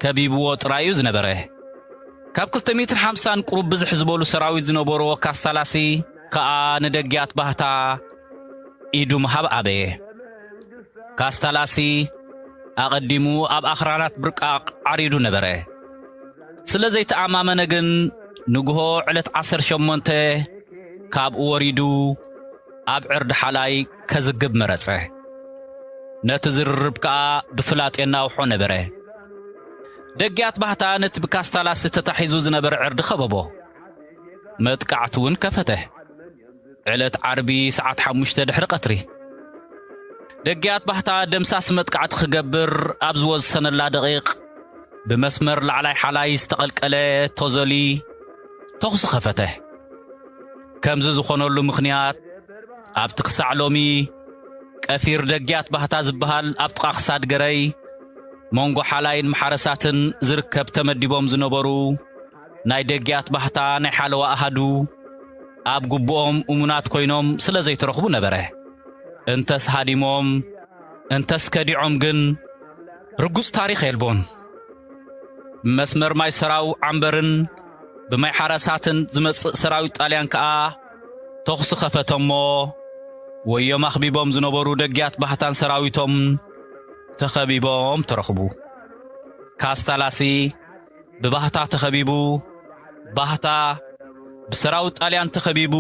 ከቢብዎ ጥራይ እዩ ዝነበረ። ካብ ክልተ ሚእትን ሓምሳን ቁሩብ ብዝሕ ዝበሉ ሰራዊት ዝነበርዎ ካስታላሲ ከኣ ንደጊያት ባህታ ኢዱ ምሃብ ኣበየ። ካስታላሲ ኣቐዲሙ ኣብ ኣኽራናት ብርቃቕ ዓሪዱ ነበረ። ስለ ዘይተኣማመነ ግን ንግሆ ዕለት ዓሰርተ ሸሞንተ ካብኡ ወሪዱ ኣብ ዕርዲ ሓላይ ከዝግብ መረጸ። ነቲ ዝርርብ ከኣ ብፍላጥ የናውሖ ነበረ። ደጊያት ባህታ ነቲ ብካስታላሲ ተታሒዙ ዝነበረ ዕርዲ ከበቦ። መጥቃዕቲ እውን ከፈተ። ዕለት ዓርቢ ሰዓት ሓሙሽተ ድሕሪ ቀትሪ። ደጊያት ባህታ ደምሳሲ መጥቃዕቲ ክገብር ኣብ ዝወሰነላ ደቂቕ፣ ብመስመር ላዕላይ ሓላይ ዝተቐልቀለ ቶዞሊ ተኹሲ ከፈተ። ከምዚ ዝኾነሉ ምኽንያት፣ ኣብቲ ክሳዕ ሎሚ ቀፊር ደጊያት ባህታ ዝበሃል ኣብ ጥቓ ክሳድ ገረይ መንጎ ሓላይን ማሓረሳትን ዝርከብ ተመዲቦም ዝነበሩ ናይ ደጊያት ባህታ ናይ ሓለዋ ኣሃዱ ኣብ ግቡኦም እሙናት ኮይኖም ስለ ዘይተረኽቡ ነበረ። እንተስ ሃዲሞም፣ እንተስ ከዲዖም ግን ርጉጽ ታሪኽ የልቦን። ብመስመር ማይ ሰራው ዓምበርን ብማይ ሓረሳትን ዝመጽእ ሰራዊት ጣልያን ከኣ ተኹሲ ከፈተ እሞ፣ ወዮም ኣኽቢቦም ዝነበሩ ደግያት ባህታን ሰራዊቶም ተኸቢቦም ተረኽቡ። ካስታላሲ ብባህታ ተኸቢቡ፣ ባህታ ብሰራዊት ጣልያን ተኸቢቡ፣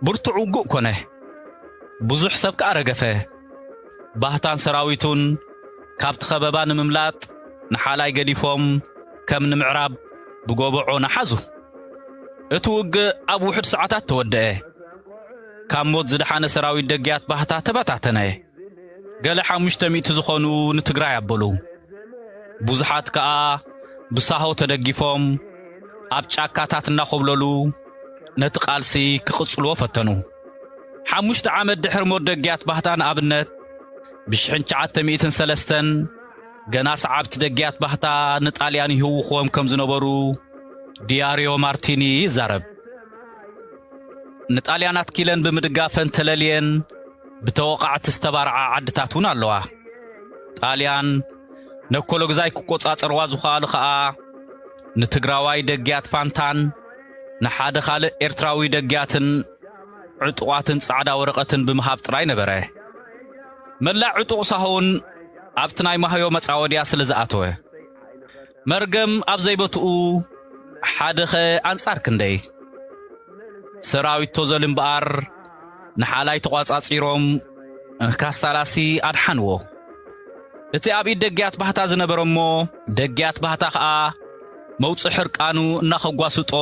ብርቱዕ ውጉእ ኮነ። ብዙሕ ሰብ ከኣ ረገፈ። ባህታን ሰራዊቱን ካብቲ ኸበባ ንምምላጥ ንሓላይ ገዲፎም ከም ንምዕራብ ብጎቦ ዖና ሓዙ። እቲ ውግእ ኣብ ውሑድ ሰዓታት ተወደአ። ካብ ሞት ዝደሓነ ሰራዊት ደግያት ባህታ ተበታተነ። ገለ ሓሙሽተ ሚእቲ ዝኾኑ ንትግራይ ኣበሉ። ብዙሓት ከኣ ብሳሆ ተደጊፎም ኣብ ጫካታት እናኾብለሉ ነቲ ቃልሲ ክቕጽልዎ ፈተኑ። ሓሙሽተ ዓመት ድሕሪ ሞት ደግያት ባህታ ንኣብነት ብሽሕን ትሽዓተ ሚእትን ሰለስተን ገና ሰዓብቲ ደግያት ባህታ ንጣልያን ይህውኽዎም ከም ዝነበሩ ዲያርዮ ማርቲኒ ይዛረብ። ንጣልያን ኣትኪለን ብምድጋፈን ተለልየን ብተወቓዕቲ ዝተባርዓ ዓድታት እውን ኣለዋ። ጣልያን ነኮሎግዛይ ክቆጻጸርዋ ዝኸኣሉ ኸኣ ንትግራዋይ ደግያት ፋንታን ንሓደ ካልእ ኤርትራዊ ደግያትን ዕጡቓትን ጻዕዳ ወረቐትን ብምሃብ ጥራይ ነበረ። መላእ ዕጡቕ ሳሆን ኣብቲ ናይ ማህዮ መጻወድያ ስለ ዝኣተወ፣ መርገም ኣብ ዘይቦትኡ ሓደኸ ኣንጻር ክንደይ? ሰራዊት ቶዘል እምበኣር ንሓላይ ተቋጻጺሮም ካስታላሲ ኣድሓንዎ። እቲ ኣብ ኢድ ደግያት ባህታ ዝነበረ እሞ፣ ደግያት ባህታ ኸኣ መውጽእ ሕርቃኑ እናኸጓስጦ፣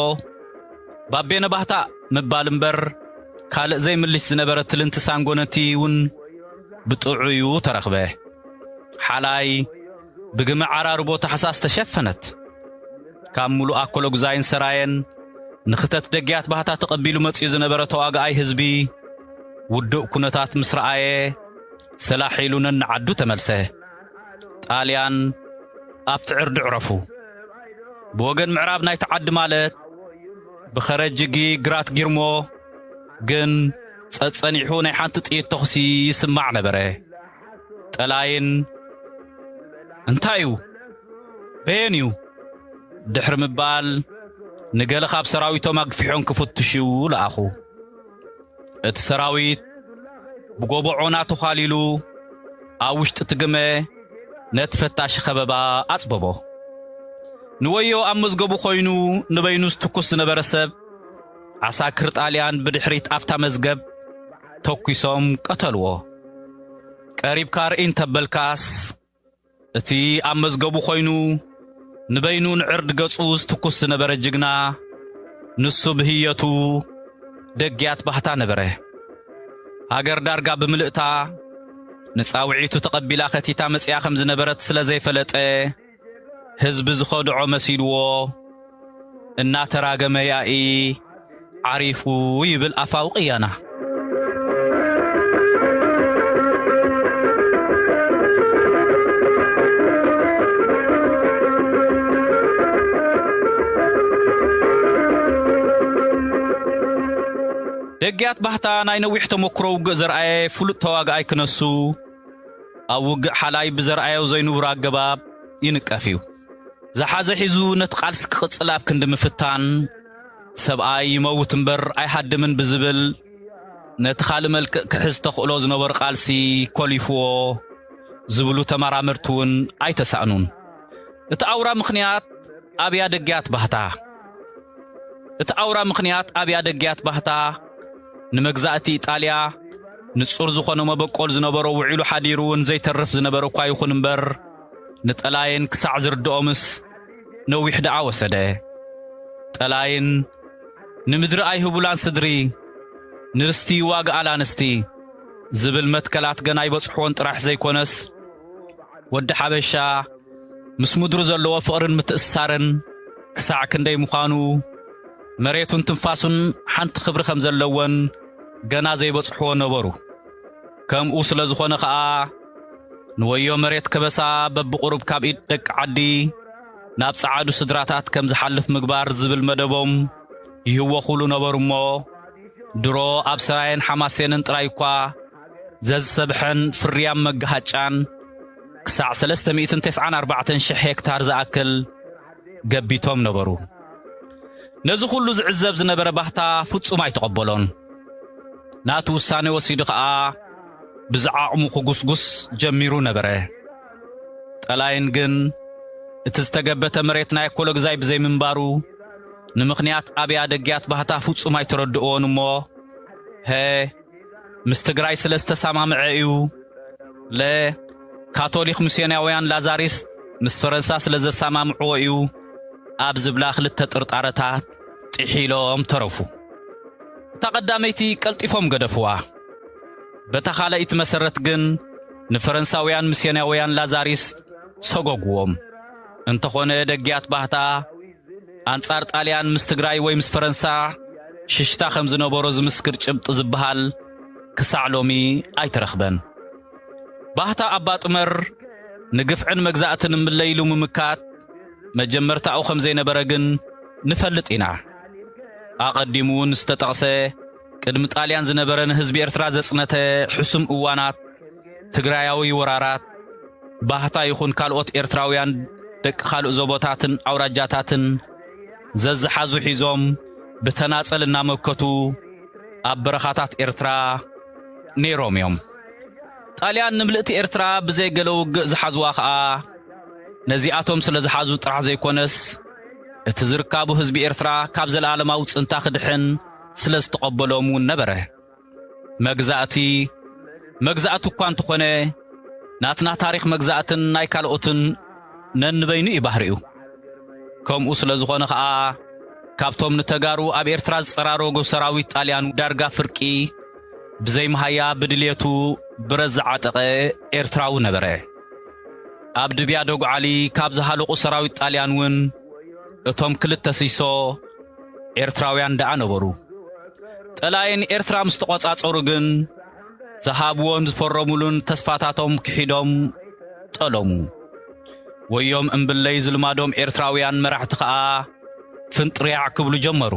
"ባቤነ ባህታ" ምባል እምበር ካልእ ዘይምልሽ ዝነበረ ትልንቲ ሳንጎነቲ እውን ብጥዑዩ ተረኽበ። ሓላይ ብግመ ዓራርቦ ታሕሳስ ተሸፈነት። ካብ ምሉእ ኣኮሎጉዛይን ሰራየን ንኽተት ደግያት ባህታ ተቐቢሉ መጺኡ ዝነበረ ተዋጋኣይ ህዝቢ፣ ውዱእ ኩነታት ምስ ረኣየ፣ ሰላሕ ኢሉ ነንዓዱ ተመልሰ። ጣልያን ኣብቲ ዕርዲ ዕረፉ። ብወገን ምዕራብ ናይቲ ዓዲ ማለት ብኸረጅጊ ግራት ጊርሞ ግን ጸጸኒሑ ናይ ሓንቲ ጥይት ተኹሲ ይስማዕ ነበረ። ጠላይን "እንታይ እዩ? በየን እዩ?" ድሕሪ ምባል፣ ንገለ ካብ ሰራዊቶም ኣግፊሖም ክፍትሹ ለኣኹ። እቲ ሰራዊት ብጎቦ ዖና ተዃሊሉ፣ ኣብ ውሽጢ እቲ ግመ ነቲ ፈታሺ ከበባ ኣጽበቦ። ንወዮ ኣብ መዝገቡ ኮይኑ ንበይኑ ዝትኩስ ዝነበረ ሰብ፣ ዓሳክር ጣልያን ብድሕሪት ኣብታ መዝገብ ተኲሶም ቀተልዎ። ቀሪብካ ርኢ እንተበልካስ፣ እቲ ኣብ መዝገቡ ኮይኑ ንበይኑ ንዕርድ ገጹ ዝትኩስ ዝነበረ ጅግና፣ ንሱ ብህየቱ ደግያት ባህታ ነበረ። ሃገር ዳርጋ ብምልእታ ንጻውዒቱ ተቐቢላ ከቲታ መጺኣ ከም ዝነበረት ስለ ዘይፈለጠ፣ ህዝቢ ዝኸድዖ መሲልዎ እናተራገመ ያኢ ዓሪፉ ይብል ኣፋዊ ቅያና። ደግያት ባህታ ናይ ነዊሕ ተመክሮ ውግእ ዘርኣየ ፍሉጥ ተዋጋኣይ ክነሱ፣ ኣብ ውግእ ሓላይ ብዘርኣዮ ዘይንቡር ኣገባብ ይንቀፍ እዩ። ዝሓዘ ሒዙ ነቲ ቃልሲ ክቕጽል ኣብ ክንዲ ምፍታን፣ ሰብኣይ ይመውት እምበር ኣይሃድምን ብዝብል፣ ነቲ ካልእ መልክዕ ክሕዝ ተኽእሎ ዝነበሮ ቃልሲ ኮሊፍዎ ዝብሉ ተመራመርቲ እውን ኣይተሳእኑን። እቲ ኣውራ ምኽንያት ኣብያ ደግያት ባህታ። እቲ ኣውራ ምኽንያት ኣብያ ደግያት ባህታ ንመግዛእቲ ኢጣልያ ንጹር ዝኾነ መበቆል ዝነበሮ፣ ውዒሉ ሓዲሩ እውን ዘይተርፍ ዝነበረ እኳ ይኹን እምበር፣ ንጠላይን ክሳዕ ዝርድኦምስ ነዊሕ ደኣ ወሰደ። ጠላይን "ንምድሪ ኣይህቡላን ስድሪ፣ ንርስቲ ይዋግኣላ ኣንስቲ" ዝብል መትከላት ገና ኣይበጽሕዎን ጥራሕ ዘይኮነስ፣ ወዲ ሓበሻ ምስ ምድሩ ዘለዎ ፍቕርን ምትእስሳርን ክሳዕ ክንደይ ምዃኑ፣ መሬቱን ትንፋሱን ሓንቲ ክብሪ ከም ዘለወን ገና ዘይበጽሕዎ ነበሩ። ከምኡ ስለ ዝኾነ ኸኣ፣ ንወዮ መሬት ከበሳ በብቑሩብ ካብ ኢድ ደቂ ዓዲ ናብ ጸዓዱ ስድራታት ከም ዝሓልፍ ምግባር ዝብል መደቦም ይህወኹሉ ነበሩ እሞ፣ ድሮ ኣብ ሰራየን ሓማሴንን ጥራይ እኳ ዘዝሰብሐን ፍርያም መጋሃጫን ክሳዕ ሰለስተ ሚእትን ተስዓን ኣርባዕተን ሽሕ ሄክታር ዝኣክል ገቢቶም ነበሩ። ነዚ ኩሉ ዝዕዘብ ዝነበረ ባህታ ፍጹም ኣይተቐበሎን። ናቱ ውሳኔ ወሲዱ ኸኣ ብዝዓቕሙ ክጉስጉስ ጀሚሩ ነበረ። ጠላይን ግን እቲ ዝተገበተ መሬት ናይ ኣኮሎግዛይ ብዘይምንባሩ፣ ንምኽንያት ኣብያ ደግያት ባህታ ፍጹም ኣይተረድእዎን እሞ፣ ሀ፣ ምስ ትግራይ ስለ ዝተሰማምዐ እዩ፣ ለ፣ ካቶሊክ ሚስዮናውያን ላዛሪስት ምስ ፈረንሳ ስለ ዘሰማምዕዎ እዩ ኣብ ዝብላ ክልተ ጥርጣረታት ጥሒሎም ተረፉ። እታ ቀዳመይቲ ቀልጢፎም ገደፍዋ። በታ ካልኣይቲ መሰረት ግን ንፈረንሳውያን ሚስዮናውያን ላዛሪስት ሰጎግዎም። እንተኾነ ደግያት ባህታ ኣንጻር ጣልያን ምስ ትግራይ ወይ ምስ ፈረንሳ ሽሽታ ከም ዝነበሮ ዝምስክር ጭብጢ ዝበሃል ክሳዕ ሎሚ ኣይተረኽበን። ባህታ ኣባ ጥመር ንግፍዕን መግዛእትን እምለይሉ ምምካት መጀመርታኡ ከም ዘይነበረ ግን ንፈልጥ ኢና። ኣቐዲሙ እውን ዝተጠቕሰ ቅድሚ ጣልያን ዝነበረ ንህዝቢ ኤርትራ ዘጽነተ ሕሱም እዋናት ትግራያዊ ወራራት፣ ባህታ ይኹን ካልኦት ኤርትራውያን ደቂ ካልእ ዞቦታትን ኣውራጃታትን ዘዝሓዙ ሒዞም ብተናጸል እናመከቱ ኣብ በረኻታት ኤርትራ ነይሮም እዮም። ጣልያን ንምልእቲ ኤርትራ ብዘይ ገለ ውግእ ዝሓዝዋ ኸኣ ነዚኣቶም ስለ ዝሓዙ ጥራሕ ዘይኮነስ፣ እቲ ዝርካቡ ህዝቢ ኤርትራ ካብ ዘለኣለማዊ ጽንታ ክድሕን ስለ ዝተቐበሎም እውን ነበረ። መግዛእቲ፣ መግዛእቲ እኳ እንተኾነ፣ ናትና ታሪኽ መግዛእትን ናይ ካልኦትን ነንበይኑ እዩ ባህሪኡ። ከምኡ ስለ ዝኾነ ኸኣ፣ ካብቶም ንተጋሩ ኣብ ኤርትራ ዝጸራረጉ ሰራዊት ጣልያን ዳርጋ ፍርቂ ብዘይ መሃያ ብድልየቱ ብረት ዝዓጠቐ ኤርትራዊ ነበረ። ኣብ ድብያ ደጉዓሊ ካብ ዝሃለቑ ሰራዊት ጣልያን እውን እቶም ክልተ ሲሶ ኤርትራውያን ደኣ ነበሩ። ጠላይን ኤርትራ ምስ ተቖጻጸሩ ግን ዝሃብዎን ዝፈረሙሉን ተስፋታቶም ክሒዶም ጠለሙ። ወዮም እምብለይ ዝልማዶም ኤርትራውያን መራሕቲ ኸኣ ፍንጥርያዕ ክብሉ ጀመሩ።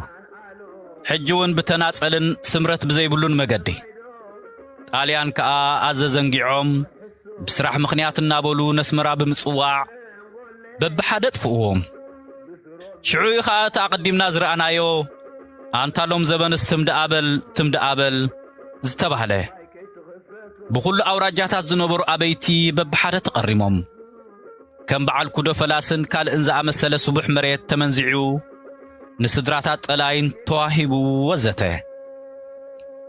ሕጂ እውን ብተናጸልን ስምረት ብዘይብሉን መገዲ። ጣልያን ከኣ ኣዘዘንጊዖም ብስራሕ ምኽንያት እናበሉ ነስመራ ብምጽዋዕ በብሓደ ጥፍእዎም። ሽዑ እዩ ኸኣ እቲ ኣቐዲምና ዝረኣናዮ ኣንታ ሎም ዘበንስ ትም ደኣ በል፣ ትም ደኣ በል ዝተባህለ። ብኹሉ ኣውራጃታት ዝነበሩ ኣበይቲ በብሓደ ተቐሪሞም። ከም በዓል ኩዶ ፈላስን ካልእን ዝኣመሰለ ስቡሕ መሬት ተመንዚዑ ንስድራታት ጠላይን ተዋሂቡ ወዘተ።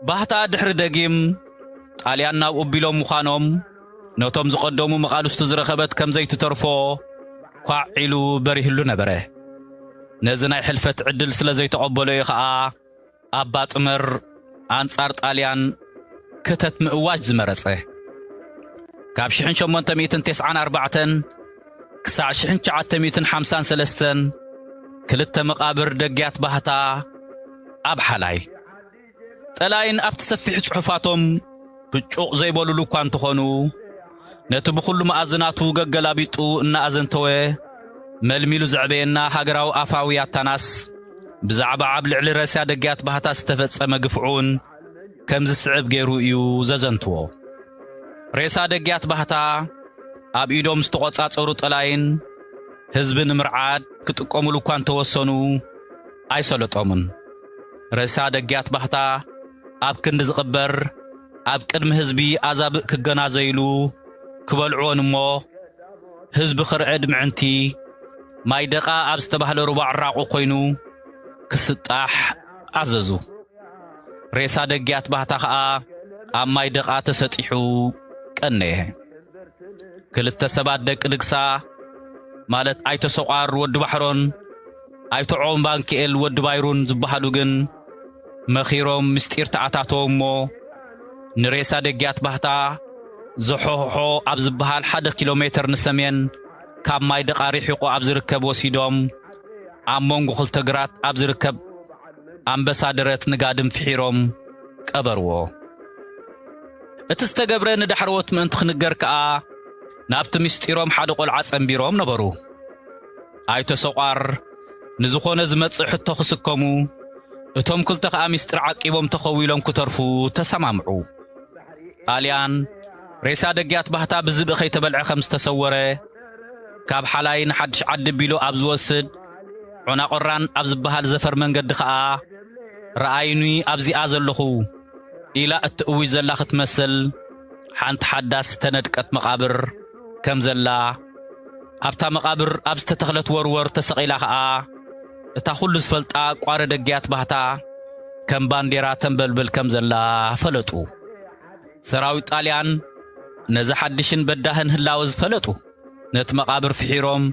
ባህታ ድሕሪ ደጊም ጣልያን ናብኡ ቢሎም ምዃኖም ነቶም ዝቐደሙ መቓልስቱ ዝረኸበት ከም ዘይትተርፎ ኳዕ ኢሉ በሪህሉ ነበረ። ነዚ ናይ ሕልፈት ዕድል ስለ ዘይተቐበሎ እዩ ኸኣ ኣባ ጥመር ኣንጻር ጣልያን ክተት ምእዋጅ ዝመረጸ። ካብ ሽሕን ሸሞንተ ሚእትን ተስዓን ኣርባዕተን ክሳዕ ሽሕን ትሽዓተ ሚእትን ሓምሳን ሰለስተን ክልተ መቓብር ደግያት ባህታ ኣብ ሓላይ። ጠላይን ኣብቲ ሰፊሕ ጽሑፋቶም ብጩቕ ዘይበሉሉ እኳ እንተኾኑ፣ ነቲ ብኹሉ መኣዝናቱ ገገላቢጡ እናኣዘንተወ መልሚሉ ዘዕበየና ሃገራዊ ኣፋዊ ኣታናስ፣ ብዛዕባ ኣብ ልዕሊ ሬሳ ደግያት ባህታ ዝተፈጸመ ግፍዑን ከም ዝስዕብ ገይሩ እዩ ዘዘንትዎ። ሬሳ ደግያት ባህታ ኣብ ኢዶም ዝተቖጻጸሩ ጠላይን ህዝቢ ንምርዓድ ክጥቀሙሉ እኳ እንተወሰኑ ኣይሰለጦምን። ሬሳ ደግያት ባህታ ኣብ ክንዲ ዝቕበር፣ ኣብ ቅድሚ ህዝቢ ኣዛብእ ክገናዘይሉ ክበልዕዎን እሞ፣ ህዝቢ ክርዕድ ምዕንቲ ማይ ደቓ ኣብ ዝተባህለ ሩባ ዕራቑ ኮይኑ ክስጣሕ ኣዘዙ። ሬሳ ደግያት ባህታ ኸኣ ኣብ ማይ ደቓ ተሰጢሑ ቀነየ። ክልተ ሰባት ደቂ ድግሳ፣ ማለት ኣይተ ሰቋር ወዲ ባሕሮን ኣይተ ዖም ባንክኤል ወዲ ባይሩን ዝበሃሉ ግን መኺሮም ምስጢር ተኣታተው እሞ፣ ንሬሳ ደግያት ባህታ ዘሖሆሖ ኣብ ዝበሃል ሓደ ኪሎ ሜተር ንሰሜን ካብ ማይ ደቓ ርሒቑ ኣብ ዝርከብ ወሲዶም፣ ኣብ መንጎ ክልተ ግራት ኣብ ዝርከብ ኣንበሳ ደረት ንጋድም ፍሒሮም ቀበርዎ። እቲ ዝተገብረ ንዳሕረዎት ምእንቲ ክንገር ከኣ፣ ናብቲ ምስጢሮም ሓደ ቈልዓ ጸንቢሮም ነበሩ። ኣይተ ሰቋር ንዝኾነ ዝመጽእ ሕቶ ክስከሙ፣ እቶም ክልተ ከኣ ምስጢር ዓቂቦም ተኸዊሎም ክተርፉ ተሰማምዑ። ጣልያን፣ ሬሳ ደግያት ባህታ ብዝብኢ ከይተበልዐ ከም ዝተሰወረ፣ ካብ ሓላይ ንሓድሽ ዓዲ ቢሉ ኣብ ዝወስድ ዑናቑራን ኣብ ዝበሃል ዘፈር መንገዲ ከኣ፣ ረኣዩኒ ኣብዚኣ ዘለኹ፣ ኢላ እትእውጅ ዘላ ክትመስል፣ ሓንቲ ሓዳስ ዝተነድቀት መቓብር ከም ዘላ፣ ኣብታ መቓብር ኣብ ዝተተኽለት ወርወር ተሰቒላ ኸኣ፣ እታ ኹሉ ዝፈልጣ ቋረ ደግያት ባህታ ከም ባንዴራ ተንበልብል ከም ዘላ ፈለጡ። ሰራዊት ጣልያን ነዚ ሓድሽን በዳህን ህላወ ዝፈለጡ፣ ነቲ መቓብር ፍሒሮም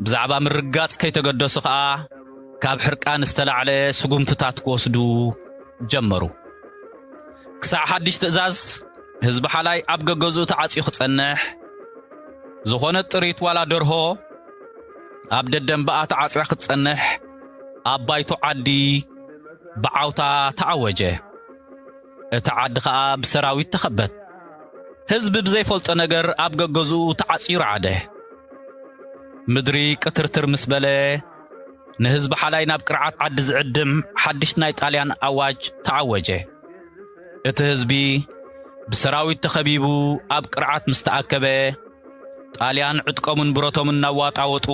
ብዛዕባ ምርጋጽ ከይተገደሱ ኸኣ፣ ካብ ሕርቃን ዝተላዕለ ስጉምትታት ክወስዱ ጀመሩ። ክሳዕ ሓድሽ ትእዛዝ፣ ህዝቢ ሓላይ ኣብ ገገዝኡ ተዓጽዩ ክጸንሕ፣ ዝኾነት ጥሪት ዋላ ደርሆ ኣብ ደደምባኣ ተዓጽያ ክትጸንሕ፣ ኣብ ባይቶ ዓዲ ብዓውታ ተኣወጀ። እታ ዓዲ ኸኣ ብሰራዊት ተኸበት። ህዝቢ ብዘይፈልጦ ነገር ኣብ ገገዝኡ ተዓጽዩ ረዓደ። ምድሪ ቅትርትር ምስ በለ፣ ንህዝቢ ሓላይ ናብ ቅርዓት ዓዲ ዝዕድም ሓድሽ ናይ ጣልያን ኣዋጅ ተኣወጀ። እቲ ህዝቢ ብሰራዊት ተኸቢቡ ኣብ ቅርዓት ምስ ተኣከበ፣ ጣልያን ዕጥቆምን ብረቶምን እናዋጣወጡ፣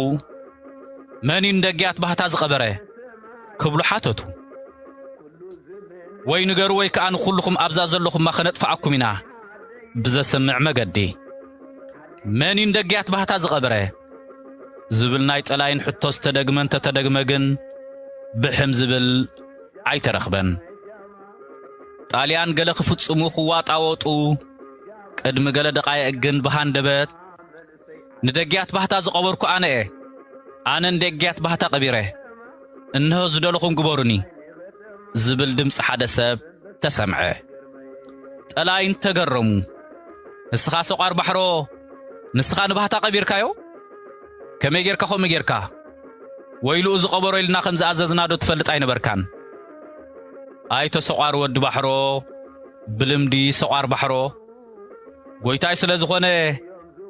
"መን እዩ ንደግያት ባህታ ዝቐበረ?" ክብሉ ሓተቱ። "ወይ ንገሩ ወይ ከኣ ንኹልኹም ኣብዛ ዘለኹማ ከነጥፍኣኩም ኢና ብዘስምዕ መገዲ። መን እዩ ንደግያት ባህታ ዝቐበረ?" ዝብል ናይ ጠላይን ሕቶ ዝተደግመ እንተተደግመ ግን ብሕም ዝብል ኣይተረኽበን። ጣልያን ገለ ክፍጽሙ ክዋጣወጡ ቅድሚ ገለ ደቓይቕ ግን ብሃንደበት፣ "ንደግያት ባህታ ዝቐበርኩ ኣነ እየ። ኣነ ንደግያት ባህታ ቀቢረ። እንሆ ዝደለኹም ግበሩኒ" ዝብል ድምፂ ሓደ ሰብ ተሰምዐ። ጠላይን ተገረሙ። "ንስኻ ሰቋር ባሕሮ፣ ንስኻ ንባህታ ቀቢርካዮ? ከመይ ጌርካ ከምኡ ጌርካ? ወይልኡ ዝቐበሮ ኢልና ከም ዝኣዘዝናዶ ትፈልጥ ኣይነበርካን?" ኣይተ ሰቋር ወዲ ባሕሮ፣ ብልምዲ ሰቋር ባሕሮ፣ "ጎይታይ ስለ ዝኾነ፣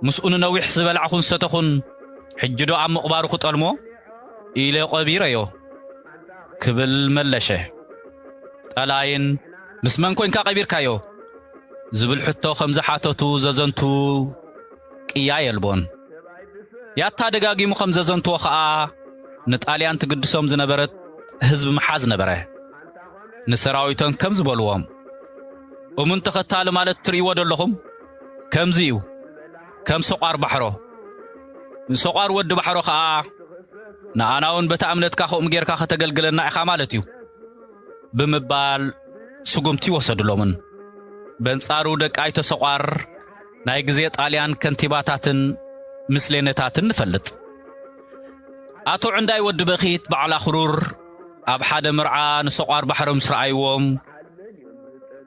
ምስኡ ንነዊሕ ዝበላዕኹን ዝሰተኹን፣ ሕጂ ዶ ኣብ ምቕባሩ ክጠልሞ? ኢለ ቀቢረዮ" ክብል መለሸ። ጠላይን፣ "ምስ መን ኮንካ ቀቢርካዮ?" ዝብል ሕቶ ከም ዝሓተቱ ዘዘንቱ ቅያ የልቦን። ያታ ደጋጊሙ ከም ዘዘንትዎ ኸኣ፣ ንጣልያን ትግድሶም ዝነበረት ህዝቢ ምሓዝ ነበረ። ንሰራዊቶም ከም ዝበልዎም፣ "እሙን ተኸታሊ ማለት ትርእይዎ ደለኹም? ከምዚ እዩ፣ ከም ሰቋር ባሕሮ። ንሰቋር ወዲ ባሕሮ ኸኣ፣ ንኣና እውን በታ እምነትካ ከምኡ ጌርካ ከተገልግለና ኢኻ ማለት እዩ" ብምባል ስጉምቲ ይወሰድሎምን። በንጻሩ ደቂ ኣይተ ሰቋር ናይ ግዜ ጣልያን ከንቲባታትን ምስሌነታትን ንፈልጥ። ኣቶ ዕንዳይ ወዲ በኺት በዓል ኣኽሩር ኣብ ሓደ መርዓ ንሰቋር ባሕሮ ምስ ረኣይዎም፣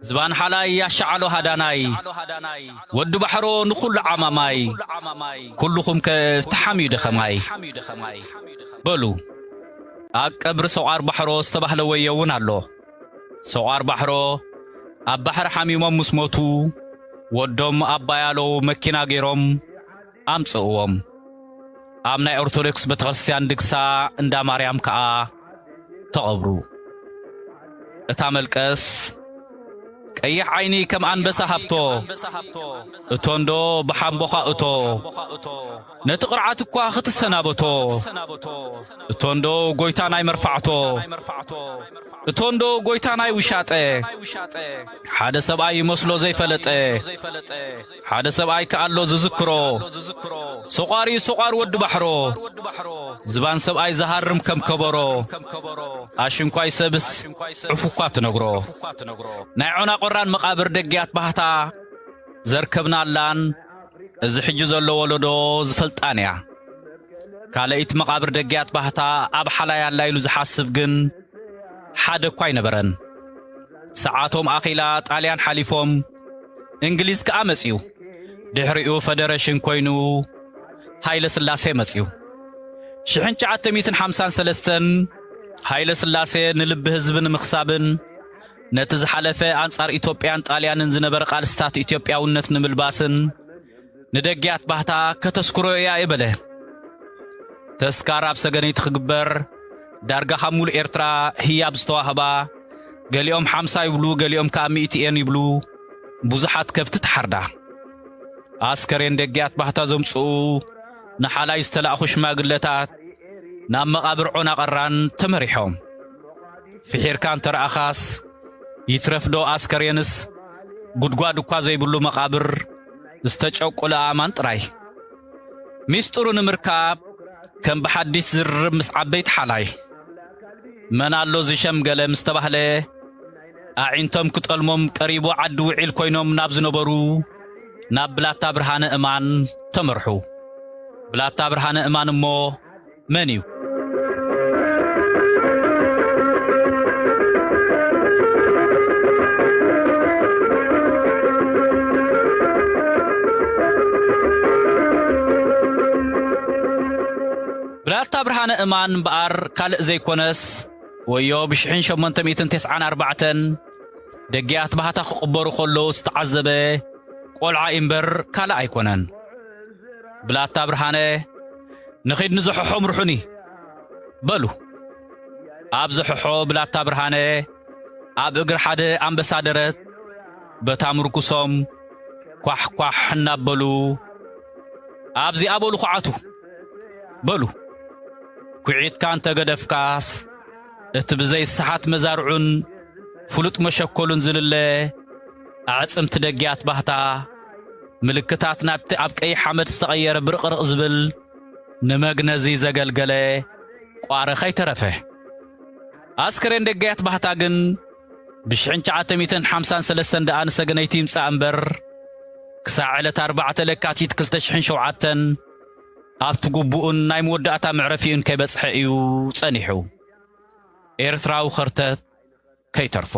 "ዝባን ሓላይ ያሻዓሎ ሃዳናይ፣ ወዲ ባሕሮ ንኹሉ ዓማማይ፣ ኩልኹም ከ ፍትሓም እዩ ደኸማይ" በሉ። ኣብ ቀብሪ ሰቋር ባሕሮ ዝተባህለ ወየ እውን ኣሎ። ሰቋር ባሕሮ ኣብ ባሕሪ ሓሚሞም ምስ ሞቱ፣ ወዶም ኣባይ ኣለዉ መኪና ገይሮም ኣምጽእዎም። ኣብ ናይ ኦርቶዶክስ ቤተክርስትያን ድግሳ እንዳ ማርያም ከኣ ተቐብሩ። እታ መልቀስ፣ "ቀይሕ ዓይኒ ከም ኣንበሳ ሃብቶ፣ እቶ እንዶ ብሓምቦኻ እቶ፣ ነቲ ቅርዓት እኳ ክትሰናበቶ፣ እቶ እንዶ ጎይታ ናይ መርፋዕቶ፣ እቶ እንዶ ጎይታ ናይ ውሻጠ፣ ሓደ ሰብኣይ ይመስሎ ዘይፈለጠ፣ ሓደ ሰብኣይ ከኣሎ ዝዝክሮ፣ ሰቋሪ ሰቋር ወዲ ባሕሮ፣ ዝባን ሰብኣይ ዝሃርም ከም ከበሮ፣ ኣሽንኳይ ሰብስ ዕፉኳ ትነግሮ፣ ናይ ዖና ቆራን መቓብር ደግያት ባህታ ዘርከብናላን፣ እዚ ሕጂ ዘሎ ወለዶ ዝፈልጣን እያ። ካልኣይቲ መቓብር ደግያት ባህታ ኣብ ሓላይ ኣላ ኢሉ ዝሓስብ ግን ሓደ እኳ ኣይነበረን። ሰዓቶም ኣኺላ ጣልያን ሓሊፎም፣ እንግሊዝ ከኣ መጺኡ። ድሕሪኡ ፈደረሽን ኮይኑ ሃይለ ስላሴ መጺኡ። ሽሕን ትሽዓተ ሚእትን ሓምሳን ሰለስተን ሃይለ ስላሴ ንልቢ ህዝቢ ንምኽሳብን ነቲ ዝሓለፈ ኣንጻር ኢትዮጵያን ጣልያንን ዝነበረ ቃልስታት ኢትዮጵያውነት ንምልባስን ንደግያት ባህታ ከተስክሮ እያ እየ በለ። ተስካር ኣብ ሰገነይቲ ክግበር ዳርጋ ካብ ሙሉእ ኤርትራ ህያብ ዝተዋህባ፣ ገሊኦም ሓምሳ ይብሉ፣ ገሊኦም ከኣ ሚእቲ እየን ይብሉ፣ ብዙሓት ከብቲ ተሓርዳ። ኣስከሬን ደግያት ባህታ ዘምጽኡ ንሓላይ ዝተላእኹ ሽማግለታት ናብ መቓብር ዖና ቐራን ተመሪሖም። ፍሒርካ እንተ ረኣኻስ፣ ይትረፍዶ ኣስከሬንስ፣ ጉድጓድ እኳ ዘይብሉ መቓብር፣ ዝተጨቁለ ኣእማን ጥራይ። ሚስጥሩ ንምርካብ ከም ብሓዲስ ዝርርብ ምስ ዓበይቲ ሓላይ። መን ኣሎ ዝሸምገለ ምስ ተባህለ፣ ኣዒንቶም ክጠልሞም ቀሪቡ ዓዲ ውዒል ኮይኖም ናብ ዝነበሩ፣ ናብ ብላታ ብርሃነ እማን ተመርሑ። ብላታ ብርሃነ እማን እሞ መን እዩ? ብላታ ብርሃነ እማን እምበኣር ካልእ ዘይኮነስ፣ ወዮ ብሽሕን ሸሞንተ ሚእትን ተስዓን ኣርባዕተን ደጊያት ባህታ ክቕበሩ ከለዉ ዝተዓዘበ ቆልዓ እምበር ካልእ ኣይኮነን። ብላታ ብርሃነ፣ "ንኺድ ንዝሕሖ ምርሑኒ" በሉ። ኣብ ዝሕሖ ብላታ ብርሃነ ኣብ እግሪ ሓደ ኣንበሳ ደረት በታ ምርኩሶም ኳሕ ኳሕ እናበሉ፣ "ኣብዚኣ በሉ ኳዓቱ" በሉ። ኩዒትካ እንተ ገደፍካስ፣ እቲ ብዘይ ሰሓት መዛርዑን ፍሉጥ መሸኮሉን ዝልለ ኣዕጽምቲ ደግያት ባህታ፣ ምልክታት ናብቲ ኣብ ቀይሕ ሓመድ ዝተቐየረ ብርቕርቕ ዝብል ንመግነዚ ዘገልገለ ቋረ ከይተረፈ። ኣስከሬን ደገያት ባህታ ግን ብሽሕን ትሽዓተ ሚእትን ሓምሳን ሰለስተን ደኣ ንሰገነይቲ ይምጻእ እምበር፣ ክሳዕ ዕለት ኣርባዕተ ለካቲት ክልተ ሽሕን ሸውዓተን ኣብቲ ግቡኡን ናይ መወዳእታ መዕረፊኡን ከይበጽሐ እዩ ጸኒሑ። ኤርትራዊ ኸርተት ከይተርፎ።